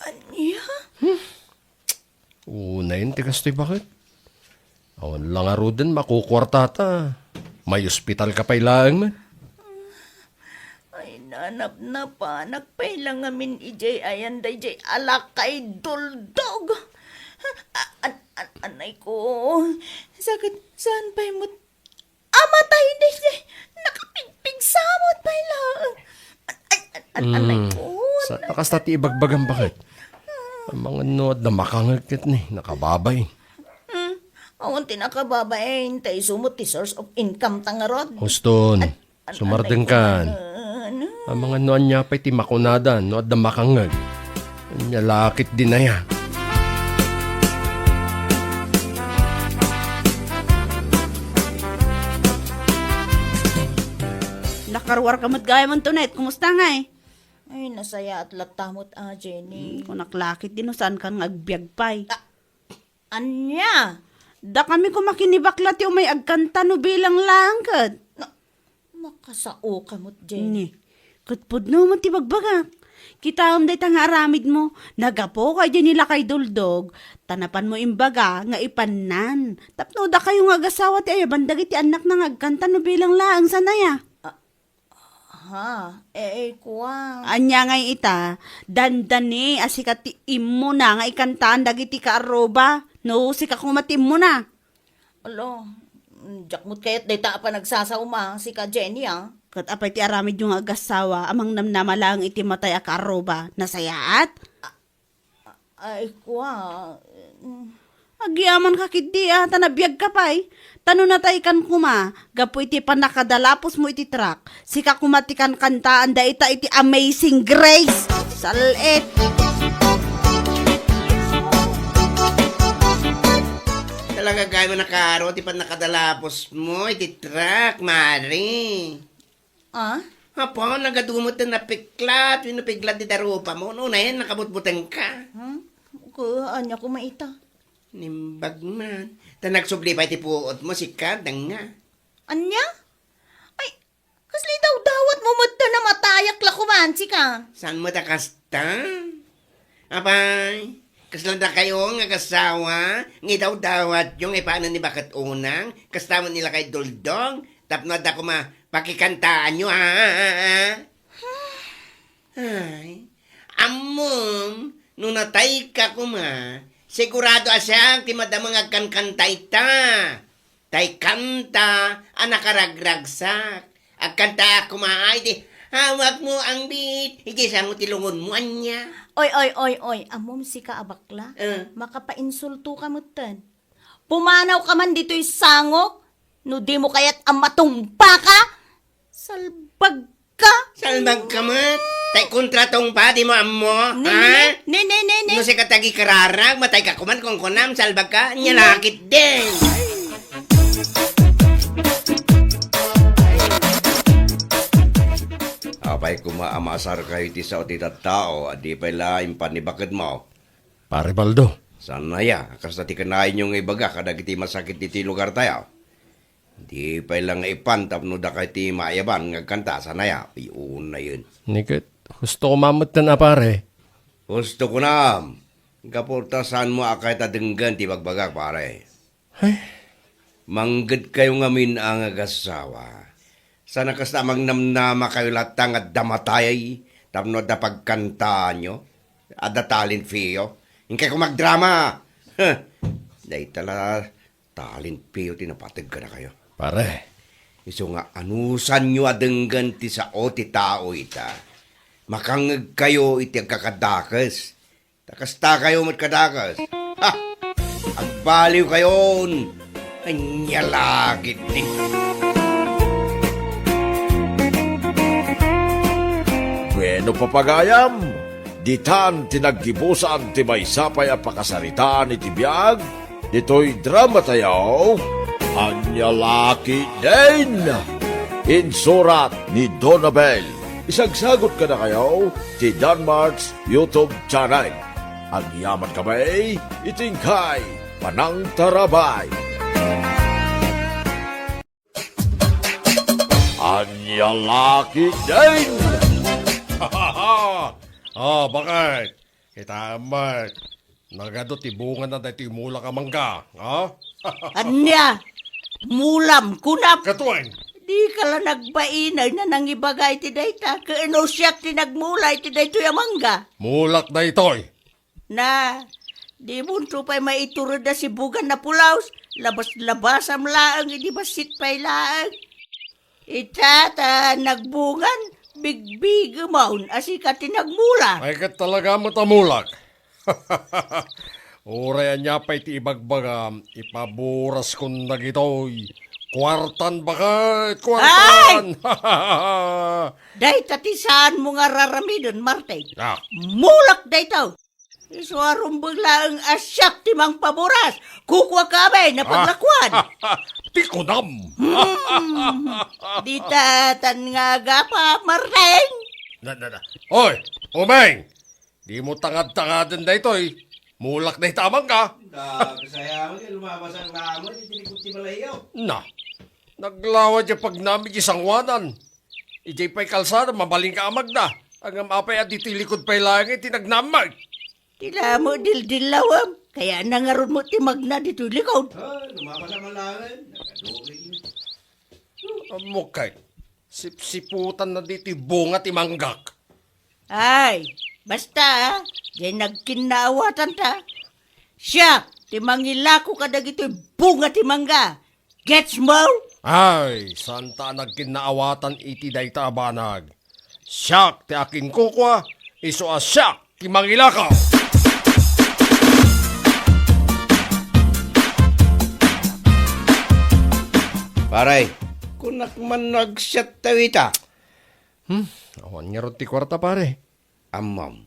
Ania? Hmm. Unayen ti kastoy, baket? Awan la ngaruden makukuartata. May ospital ka pay laeng met. Ay, nanapnapanak pay la ngamin idiay ayan daydiay a lakay Duldog. A-, an-, an-, anay ko. Sakit, saan pay met Amatay daydiay, nakapigpigsamot pay laeng. Ay, ay, ay, ay, Mm. Sa, kasta ti ibagbagam, baket? Amangan no adda makangeg ket ni, nakababain. Hmm, awan ti nakababain, ta isu met ti source of income ta ngarud. Huston, Ay, ay, sumardengkan. Ay, ay, ay. Amangan no ania pay ti makunada, no adda makangeg. Ania la ketdin aya. Nakaruarka met gayam, Antoinette. Kumusta ngay? Ay, nasayaat latta met a, Jenny. Hmm, kunak la ketdin no saankan nga agbiag pay. Ah, ania? Dakami koma ken ni bakla ti umay agkanta no bilang laeng ket. Na, Makasaoka met, Jenny. Ni, ket pudno met ti bagbagak. Kitaem dayta nga aramidmo, naggapuka idiay ni lakay Duldog, ta napanmo imbaga nga ipannan. Tapno dakayo nga agasawa ti ayaban dagiti annakna nga agkanta no bilang laeng, saan aya? Ah, ha, eh, eh, kua. Ania ngay ita, dandani a sika ti immuna nga ikantaan dagiti kaarruba, no sika koma ti immuna. Ala, diak met kayat dayta a panagsasaoma, sika Jenny, ah. Ket apay ti aramidyo nga agassawa a mangnamnama laeng iti matay a kaarruba? Nasayaat? Ay, kua, mm. Agyamanak ketdi, ah, ta nabiagka pay. Ta no nataykan koma, gapu iti pannakadalapusmo iti truck, sika koma ti kankantaan dayta iti Amazing Grace. Sal-it. Talaga, gayam a nakaro ti pannakadalapusmo iti truck, Mari. Ah? Apo, nagadu met ti napiklat, wenno piglat ti darupam. Unayen, nakabutbutengka. Hmm? Ko, ania koma ita? Nimbag man. Ta nagsubli pay ti puotmo, sika, danga. Ania? Ay, kasla idawdawatmo met ta namatayak la koman, sika. Saan met a kasta? Apay, kasla dakayo nga agasawa, nga idawdawatyo nga ipanen ni Baket Unang, kasta met ni Lakay Doldong, tapno adda koma pakikantaanyo, ha, ha, ha, ha? Ay, ammom, no natayka koma, sigurado a siak ti madama nga agkankanta ita. Tay kanta a nakaragragsak. Agkantaak koma, ay, di, "Hawakmo ang bit, iti sango ti lungonmo, ania?" Oy, oy, oy, oy, ammom sika a bakla? Eh. Makapainsultoka metten. Pumanawka man ditoy sangok, no dimo kayat a matumbaka? Salbagka! Salbagka met? Tay kontrato nga padi mo ammo, Ne, ha? ne, ne, ne, ne, ne. No sika ti agikararag, matayka koman, kunkunam, salbagka, nya Ne. nakit din. Apay koma a maasarkayo iti sao ti tattao a di pay la impan ni baket mo. Pare Baldo. Saan aya, kasta ti kanayon nga ibaga kadagiti masakit ditoy lugar tayo? Di pay la nga ipan tapno dakay ti maayaban nga agkanta, saan aya? Ay, unayen. Ni ket, husto ko mametten a, pare. Husto ko nam. Gapu ta saanmo a kayat a denggen ti bagbagak, pare. Ay. Mangged kayo ngamin a nga agasawa. Sana kasta a magnamnama kayo latta nga adda matay tapno adda pagkantaanyo. Adda talent feeyo. Inkay ko magdrama. Huh. Dayta la Talent feeyo ti napateg kadakayo. Pare. Isu nga anusanyo a denggen ti sao ti tao ita. Makangngegkayo iti agkakadakes. Ta kastakayo met kadakes. Ha! Agbaliwkayon! Ania la ketdi. Bueno, papagayam, ditan ti naggibusan ti maysa pay a pakasaritaan iti biag ditoy drama tayo, Ania la ketdin. Insurat ni Donabel. Isagsagot kadakayo ti Danmart's YouTube channel. Agyaman kami iti inkay panangtarabay. Ania la ketdin! Ah, bakit? Kita met. Nagadu ti bungana daytoy mulak a mangga, ha? Ania? Mulam, kunam? Katuan? Dika la nagbainay na nangibaga iti dayta, ken no siak ti nagmula iti daytoy a mangga. Mulak daytoy. Na, dimonto pay maitured a sibugan a pulaos, labas-labasam laeng idi bassit pay laeng. Ita ta nagbungan, bigbigemon a sika ti nagmula. Ay, ket talaga met a mulak. Uray ania pay ti ibagbagam, ipaburaskon dagitoy. Kuartan, baket, kuartan! Dayta ti saanmo nga raramiden, Martin. Ah. Mulak dayta. Isu a rumbeng laeng a siak ti mangpaburas. Kukuakami na paglakuan. Ti kunam. Hmm. Dita tan nga agapa, Martin. Na, na, na. Oy, Ubeng! Dimo tangad-tangaden daytoy. Mulak dayta a mangga. Da, kasaya mo, lumabas ang lamon, iti likod ti balayyo. Na, naglawa diay pagnamig iti sangoanan. Idiay pay kalsada, mabalin ka a magna. Ngem apay a ditoy likod pay laeng ti nagnamag. Ti lamo dildillawem, kayatna ngarud met ti magna ditoy likod. Ah, lumabas ang malawen, nagadurig na. Ammok kay, sipsiputan na ditoy bunga ti manggak. Ay, basta, ah, diay nagkinnaawatan ta. Siak ti mangilako kadagitoy bunga ti mangga. Gets mo? Ay, saan ta a nagkinnaawatan iti dayta a banag. Siak ti akinkukua, isu a siak ti mangilako. Pare, kunak man no agsiat tayo ita. Hmm, awan ngarud ti kuarta, pare. Ammom,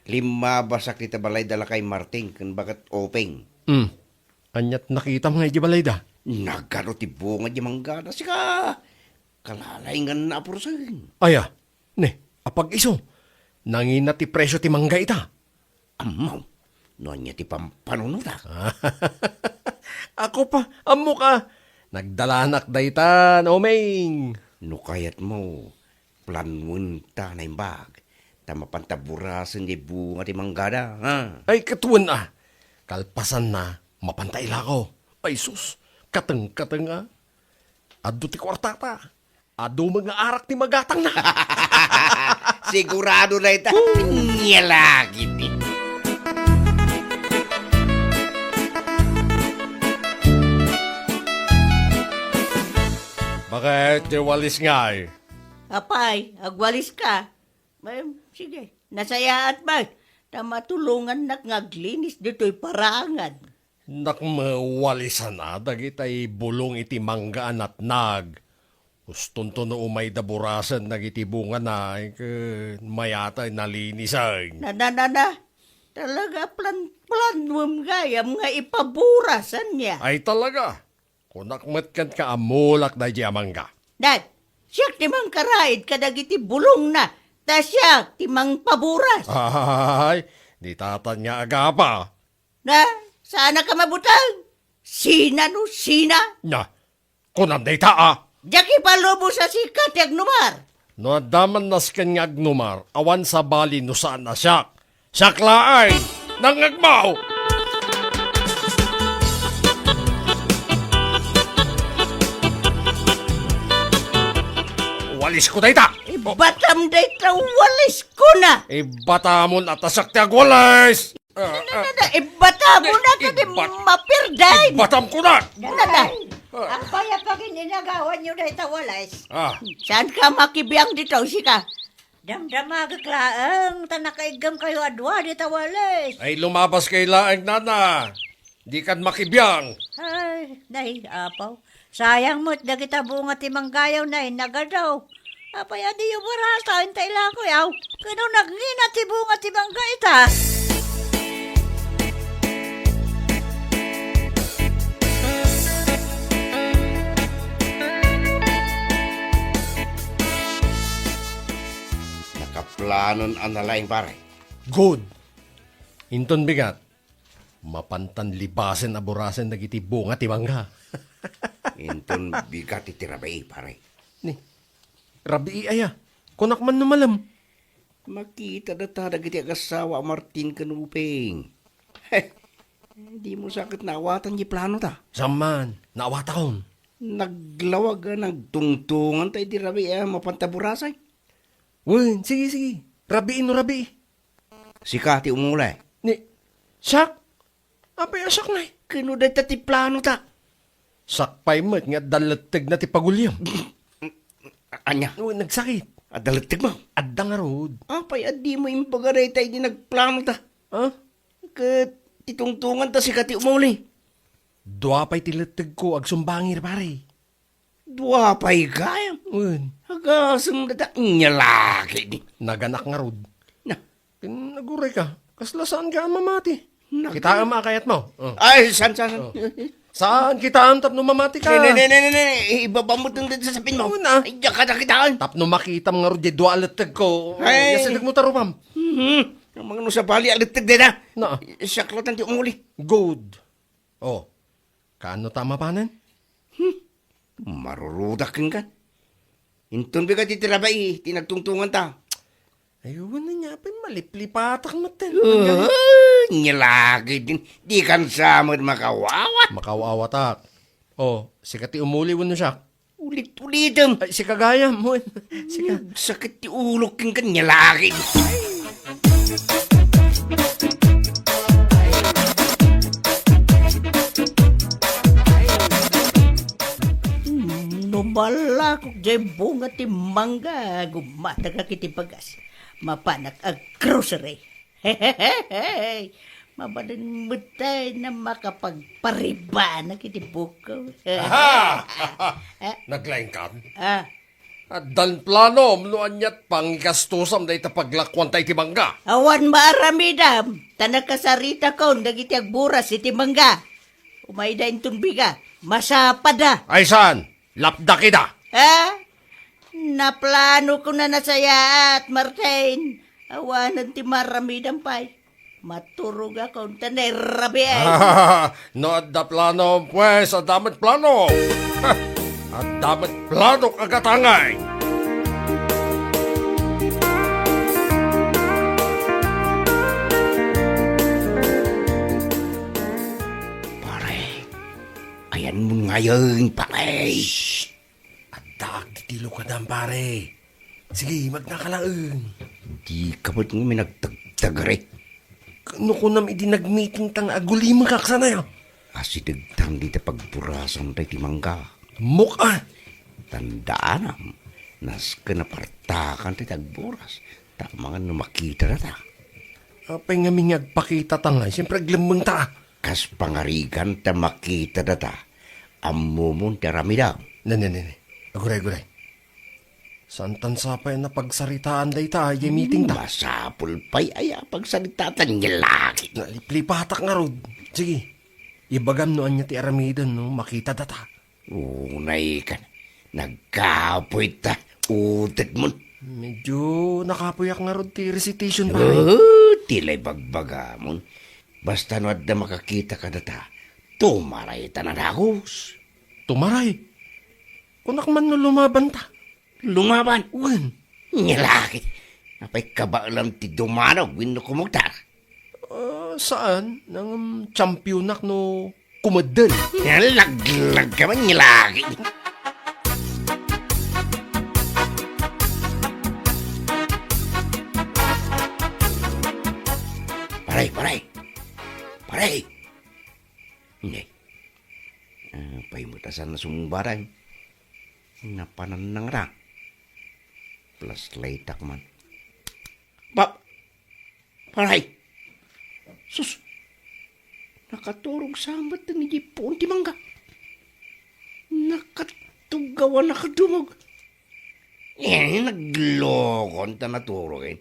limmabasak ita balay da Lakay Martin ken Baket Openg. Hmm. Aniat nakitam nga idiay balayda? Nagadu ti bunga di manggada. Sika, Kalalainganna a pursen. Aya, ne, apag-isu, nangina ti presio ti mangga ita? Ammom, no ania ti pampanunotak. Ako pa, ammo ka. Nagdalanak dayta, Nomeng. No kayatmo, planuenta naimbag, ta mapanta burasen ti bunga ti manggada, ha? Ay, ket wen a. Kalpasanna, mapanta ilako. Ay, sus, kateng-kateng a. Adto ti kuartata. Adu met nga arak ti magatangna. Sigurado dayta. Nia lagi ti. Bakit, di walis ngay? Apay, agwaliska. Em, sige, nasayaat met. Ta matulongannak nga aglinis ditoy parangan. Nakmawalisan a dagitay bulong iti mangga a natnag. Ustonto no umayda burasen dagiti bungana, ket mayat a nalinisan. Na, na, na, na. Talaga plan-, planuem gayam nga ipaburas ania. Ay talaga. Kunak met kenka a mulak daydi a mangga. Dad, siak ti mangkaraid kadagiti bulongna, ta siak ti mangpaburas. Ay, di tatan nga agapa. Na, saan ka mabutang? Sina no sina? Na, kunam dayta a. Diak ipalubos a sika ti agnumar. No adda man nasken nga agnumar, awan sabali no saan a siak. Siak laeng, nangngegmo! Walisko dayta! Ibatam dayta, walisko na! Ibatamon a ta siak ti agwalis! Ah, ah. Nana, ibatamon na, kadi ibat-, mapirday. Ibatam ko na. Nana. Apay a pagin-inagawanyo dayta walis? Ah. Saan ka makibiang dito, sika? Damdamagek laeng, ta nakaiggem kayo a dua dita walis. Ay, lumabas kay laeng, nana. Di kan makibiang. Ay, nay, apaw. Sayang met dagita bunga ti manggayaw na inagadaw. Apay a diyo barasa inta ilako yaw. Kano nagngina ti bunga ti mangga ita? Nakaplanon a nalaing, pare. Good. Inton bigat, mapantan libasen a burasen dagiti bunga ti mangga. Inton bigat iti rabii, pare. Ni, rabii aya? Kunak man no malem. Makita data dagiti agasawa a Martin ken Uping. He, di mo sa ket naawatan ti plano ta. Saan man, naawatakon. Naglawag a nagtungtunganta iti rabii a mapanta burasen. Wen, sige, sige. Rabii no rabii. Sika ti umuli. Ni, siak? Apay a siak, nay? Kano dayta ti plano ta? Siak pay met nga adda lettegna ti paguliem. Ania? Wen, nagsakit. Adda lettegmo? Adda ngarud. Apay a dimo imbaga dayta idi nagplano ta? Ha? Ket ti tungtunganta sika ti umuli. Dua pay ti lettegko agsumbangir, pare. Dua pay gayam. Wen. Agasem data, nia lagi ni. Naganak ngarud. Na. Ken aguray ka. Kasla saan ka a mamati? Na. Kitaem a kayatmo. Oh. Ay, saan, saan, saan? Oh. Saan kitaem tapno mamati ka? Ne, ne, ne, ne, ne, ne. Ibabam mo itong dito sa sapin mo. Una. Ay, diyan ka nakitaan. Tapno makitam ngarud di dua a lettegko. Ay. Yasideg mo tarupam. Mhm. Ang mga nusabali a letteg dita. Na. Siak laeng ti umuli. Good. Oh. Kaano ta mapanen? Hmm. Marurudak kenka. Inton bigat iti rabii ti nagtungtunganta. Ay, wen ania pay maliplipatak metten. Ah, nia lagi din. Di kan sa met makawawa. Makawawatak. Oh, sika ti umuli wenno siak? Ulit-ulitem. Ay, sika gayam, wen. Sika. Sakit ti ulok kenka, nia lagi. No malakok diay bunga ti mangga, gummatagak iti bagas. Mapanak a grocery. Mabalin met tay na makapagparibanak iti buko. Aha! Naglaingkan? Ah. Addan planom no aniat pangigastosam dayta paglakuanta iti mangga. Awan maaramidam, ta nakasaritakon dagiti agburas iti mangga. Umayda inton biga, masapada. Ay saan? Lapdak ida. Ah? Naplano ko na nasayaat, Martin. Awanen ti maramidam pay. Maturogakon ta nairabiay. No adda plano, pues, adda met plano. Adda met plano, agatangay. Pare, ayanmon ngayen, pare. Shh! Addaak ditoy lukadam, pare. Sige, magnaka laeng. Dika met ngamin agtagtagari. No kunam idi nagmitingta nga agulimekak, saan aya? Asidegtan dita pagburasanta iti mangga. Ammok a! Tandaanam, nasken a partakan ti agburas, ta amangan no makita data. Apay ngamin nga agpakitata ngay? Siyempre, aglemmengta. Kas pangarigan ta makita data. Ammomon ti aramidam. Ne, ne, ne, ne. Aguray, aguray. Saantan sa pay a pagsaritaan dayta, ay meeting ta. Masapul pay aya a pagsaritaan, nga laki. Naliplipatak ngarud. Sige, ibagam no ania ti aramiden no makita data. Unay kan, nagkapoy ta, utetmon. Medyo nakapoyak ngarud ti recitation, pare. Oh, ti lay bagbagamon. Basta no adda makakita kadata, tumaray ta nadagus. Tumaray? Kunak man no lumaban ta. Lumaban? Wen. Nga laki. Apay kabaelam ti dumanaw wenno kumugtar? Ah, saan? Nangem championak no kumeddel. Nga laglag ka man, nga laki. Pare, pare. Pare. Hindi. Ah, paimbutasan na sumungbaran. Napanan na nga. Flashlightak man. Pa-, paray! Sus! Nakaturog sa met dagiti puon ti mangga. Nakatugawan, nakadumog. Eh, naglokon ta naturog, eh.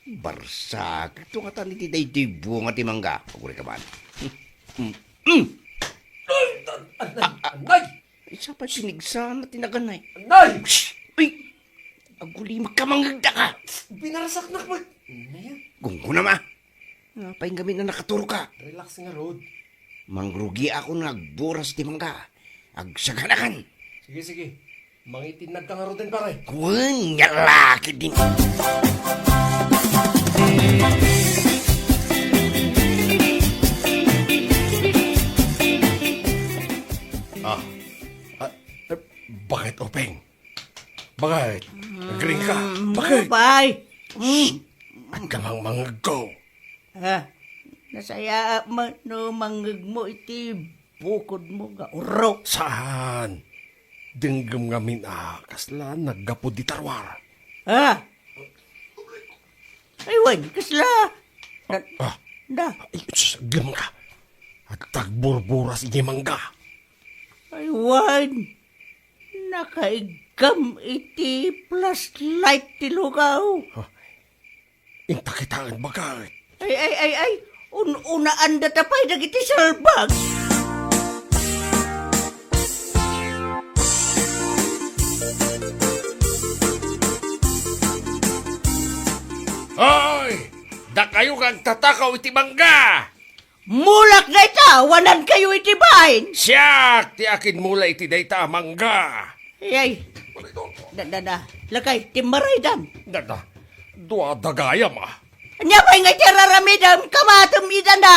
Barsak, ito nga tan iti daytoy bunga ti mangga. Aguri ka man. Mm, mm. Ay, an-, an-, Ah, ah. Anay! Ay, sa pay pinigsana ti naganay. Anay! Shh! Uy! Agulimek ka, mangngegda ka! Binarsak na, Anay! Gunggunam a. Apay ngamin a nakaturog ka? Relax ngarud. Mangrugiakon nga agburas ti mangga. Agsaganakan. Sige, sige. Mangitinnag ka ngaruden, pare. Wen, nga laki din. Ah, ah, eh, bakit, Openg? Bakit? Nagring ka? Mm, bakit? Bye. Mm. Shh! At ka mang mangagko. Ah, nasayaat man no mangngegmo iti bukodmo nga urok. Saan? Denggem ngamin a kasla naggapu di tarwar. Ah! Ay, wen, kasla. Na, Ah. na. Ay, sus, aglem ka. At tagburburas iti mangga. Ay, wen, nakaiggam iti flashlight ti lugaw. Ah. Inta kitaen, baket. Ay, ay, ay, ay. Un-, unaanda ta pay dagiti salbag. Hoy! Dakayo nga agtatakaw iti mangga! Mulak dayta, awanan kayo iti bain. Siak ti akinmula iti dayta a mangga. Ay, ay. Da, da, da. Lakay, timmaraydam. Da, da. Dua dagayam, ah. Ania pay nga iti raramidam, kamatem ida na.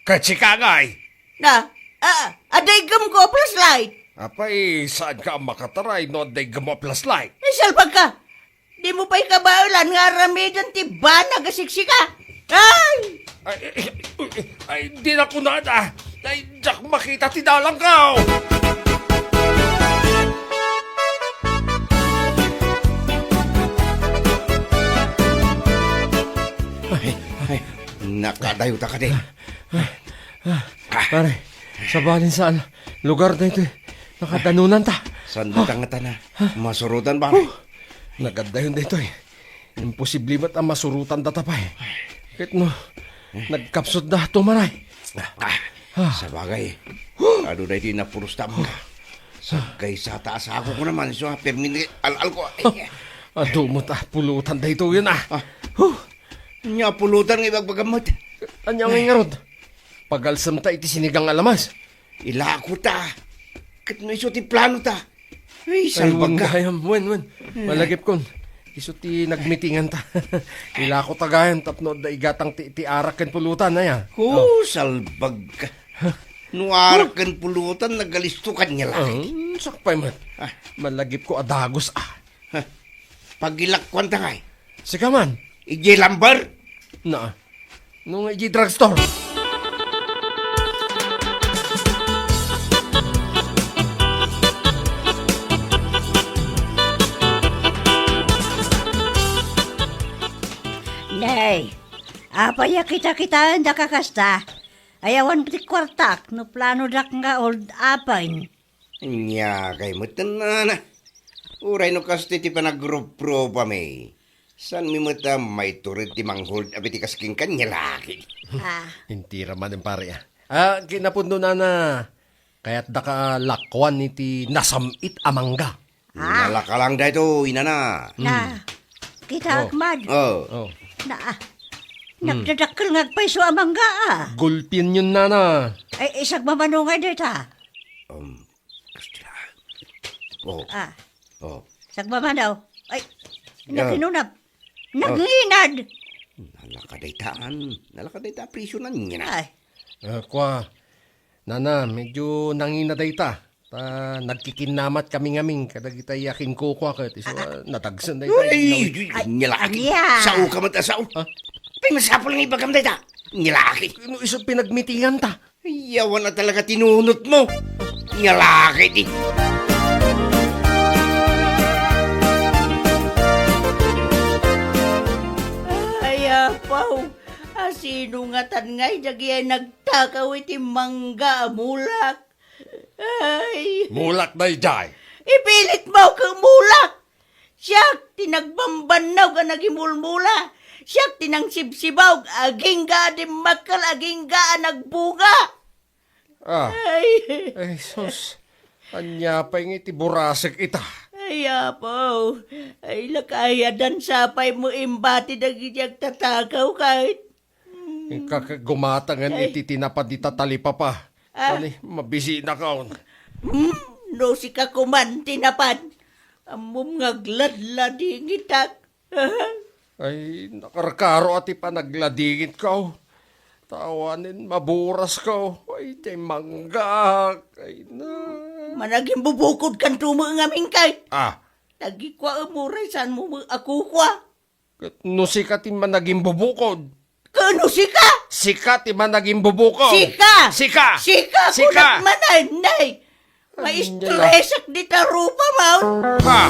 Ket sika ngay? Na, ah, adda iggem ko a flashlight. Apay, saan ka a makataray no adda iggem a flashlight? Ay, salbag ka. Dimo pay kabaelan nga aramiden ti banag a siksika. Ay! Ay, ay, ay, ay, di na kunada. Ay, diak makita ti dalangko. Ay, ay, nakadayo ta kadi. Ah, pare, sabali saan lugar daytoy. Nakadanunan ta. Saan da ta nga tana? Masurotan, pare. Oh, nagadayon daytoy. Imposible met a masurotan data pay. Ket no, nagkapsut da, tumaray. Ah, sabagay. Adu daytoy napuros ta mo. Sagaysa ta a sako ko naman, so, permi ni al-al ko. Ay, adu met a pulutan daytoyen, ah. Ah. Huh. Ania pulutan nga ibagbagam met? Ania ngay ngarud? Pagalsem ta iti sinigang a lamas. Ilako ta. Ket no isu ti plano ta. Ay, ay, wen salbag ka. Gayam, wen, wen. Hmm. Malagipkon. Isu ti nagmitingan ta. Ilako ta gayam tapno adda igatang ti, ti arak ken pulutan, aya. Oh, oh, salbag ka. No arak ken pulutan, nagalisto kaniak laeng. Ah, sakbay met. Ah. Malagipko a dagus, ah. Ha? Pagilakkuan ta ngay. Sika man. Idiay lumber? Na. No nga idiay drugstore. Nay, apay a kita-kitaendaka kasta? Ay awan ti kuartak no planodak nga hold-upen. Ania kay met, nana? Uray no kastoy ti panagrupropami, saanmi met a maitured ti mang-hold-up iti kas kenka, nia la ketdi? Ah. Intira manen, pare, ah. Ah, kinapudno, nana, kayatdaka lakkuan iti nasam-it a mangga. Ah. Nalaka lang daytoy, nana. Na, kita, oh, Ahmad. Oh. Oh. Na, ah. Hmm. Nagdadakkel nga agpayso a mangga, ah. Gulpienyon, nana. Ay, isagmamano ngay dayta. Um, Kastila. Oh. Ah. Oh. Sagmamano. Ay, ah, nakinunap. Oh. Nagnginad. Nalaka daytaan. Nalaka dayta a prisonan, nia na. Ay. Ah, kua, nana, medyo nangina dayta. Ta nagkikinnamat kami ngamin kadagitay a kinkukua ket isu, ah, nadagsen dayta. Uy, uy, ay, nia la ketdi. Ania? Sao ka met a sao. Ha? Pay masapul nga ibagam dayta. Nia la ketdi. No isu pinagmitingan ta. Ay, awan a talaga ti nunotmo. Nia la ketdi. Ay, apaw. Asino ngatan ngay dagiti nagtakaw iti mangga a mulak? Ay. Mulak daydiay. Ipilitmo ket mulak. Siak ti nagbambannog a nagimulmula. Siak ti nangsibsibawg, agingga a dimmakkel, agingga a nagbunga. Ah. Ay. Ay, sus. Ania pay nga iti burasek ita? Ay, apo. Ay, lakay a dansa pay mo imbati dagiti agtatakaw kayat. Inka ket gumatangen iti tinapad ita talipapa. Ah. Ani, mabisinakon. Hmm, no sika koman tinapad. Ammom nga agladladingitak. Ay, nakarkaro a ti panagladingitko. Ta awanen maburasko. Ay, ti manggak. Ay, na. Managimbubukod kanto met ngamin kay. Ah. Tagikuaem uray saanmo met a kukua. Ket no sika ti managimbubukod. Ket no sika? Sika ti managimbubukod. Sika! Sika! Sika! Sika! Kunak manen, nay! Ay, maistresek dita rupa, maun. Ha?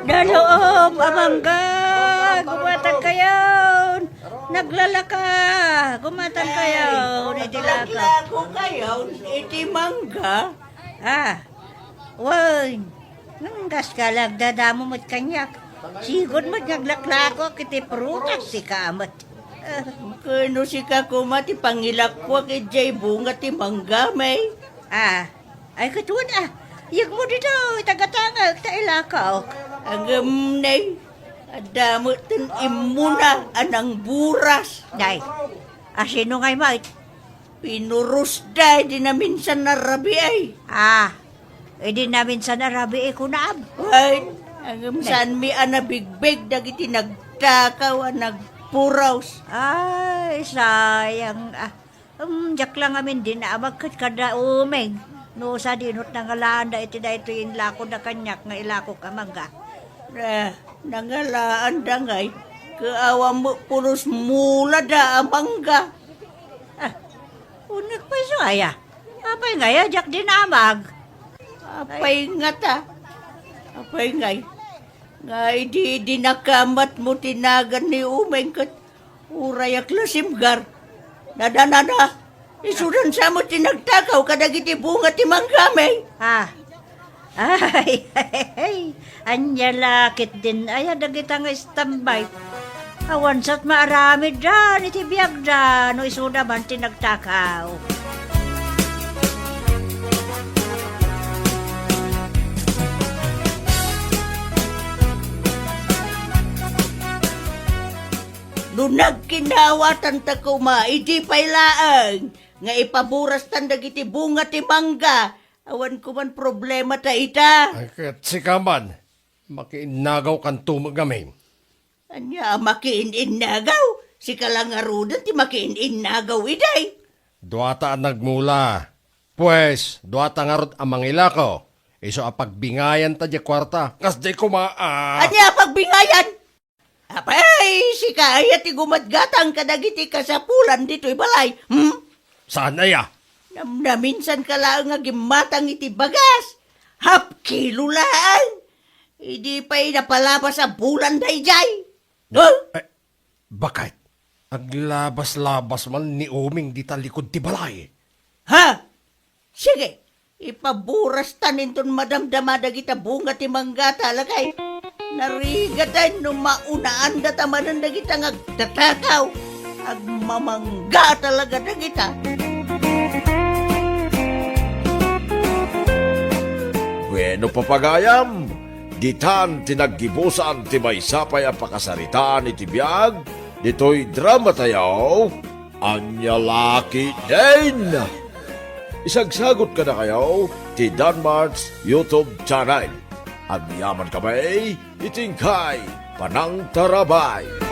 Daloom a mangga, gumatag kayon. Naglalaka, gumatang kayo, iti laka. Naglalako kayo, iti mangga. Ah, wen, nanggas ka lang, dadamo met kaniak. Sigud met naglaklako, iti prutas, sika met. Ket no sika koma ti pangilakuak, idiay bunga ti mangga, may. Ah, ay, ket wen, ah, yegmo ditoy, tagatangek, ta ilakok. Agem, nay. Adda met ten immuna a nangburas. Day, asino ngay met? Pinurosda idi naminsan a rabii. Ah, idi naminsan a rabii, kunam? Ay, agem, saanmi a nabigbig dagiti nagtakaw a nagpuros. Ay, sayang, ah. Em, diak la ngamin dinamag ket kada Umeng. No sadino ti nangalaanda iti daytoy inlakoda kaniak nga ilakok a mangga. Eh, nangalaanda ngay, ket awan met pulos mulada a mangga. Ah, uneg pay isu aya? Apay ngay a diak dinamag? Apay ngata? Apay ngay? Nga idi dinakamatmo ti nagan ni Umeng ket Uray a klasimgar. Nadanana, isudan sa met ti nagtakaw kadagiti bunga ti manggami. Ah, Ay, ay, ay, ania la ketdin aya dagita nga standby? Awan sa ti maaramidda iti biagda no isuda man ti nagtakaw. No nagkinawatanta koma, idi pay laeng nga ipaburastan dagiti bunga ti mangga, awan koman problema ta ita. Ay, ket sika man, makiinnagaw kanto met ngamin. Ania a makiin-innagaw? Sika la ngaruden ti makiin-innagaw idiay. Duata a nagmula. Pues, duata ngarud a mangilako. Isu a pagbingayanta diay kuarta. Kasdiay koma a Ania a pagbingayan? Apay, sika aya ti gumatgatang kadagiti kasapulan ditoy balay, hmm? Saan aya? Namnaminsanka laeng nga gimmatang iti bagas. Half kilo laeng. Idi pay napalabas a bulan daydiay. Huh? Eh, bakit? Aglabaslabas man ni Uming dita likud ti balay. Ha? Sige, ipaburastan inton madamdama dagita bunga ti manggata, lakay. Narigaten no maunaandata manen dagita nga agtatakaw. Agmamangga talaga dagita. Bueno, papagayam, ditan ti naggibusan ti maysa pay a pakasaritaan iti biag ditoy dramatayo. Ania la ketdin? Isagsagot kadakayo ti Danmart's YouTube channel. Agyamankami iti inkay panangtarabay.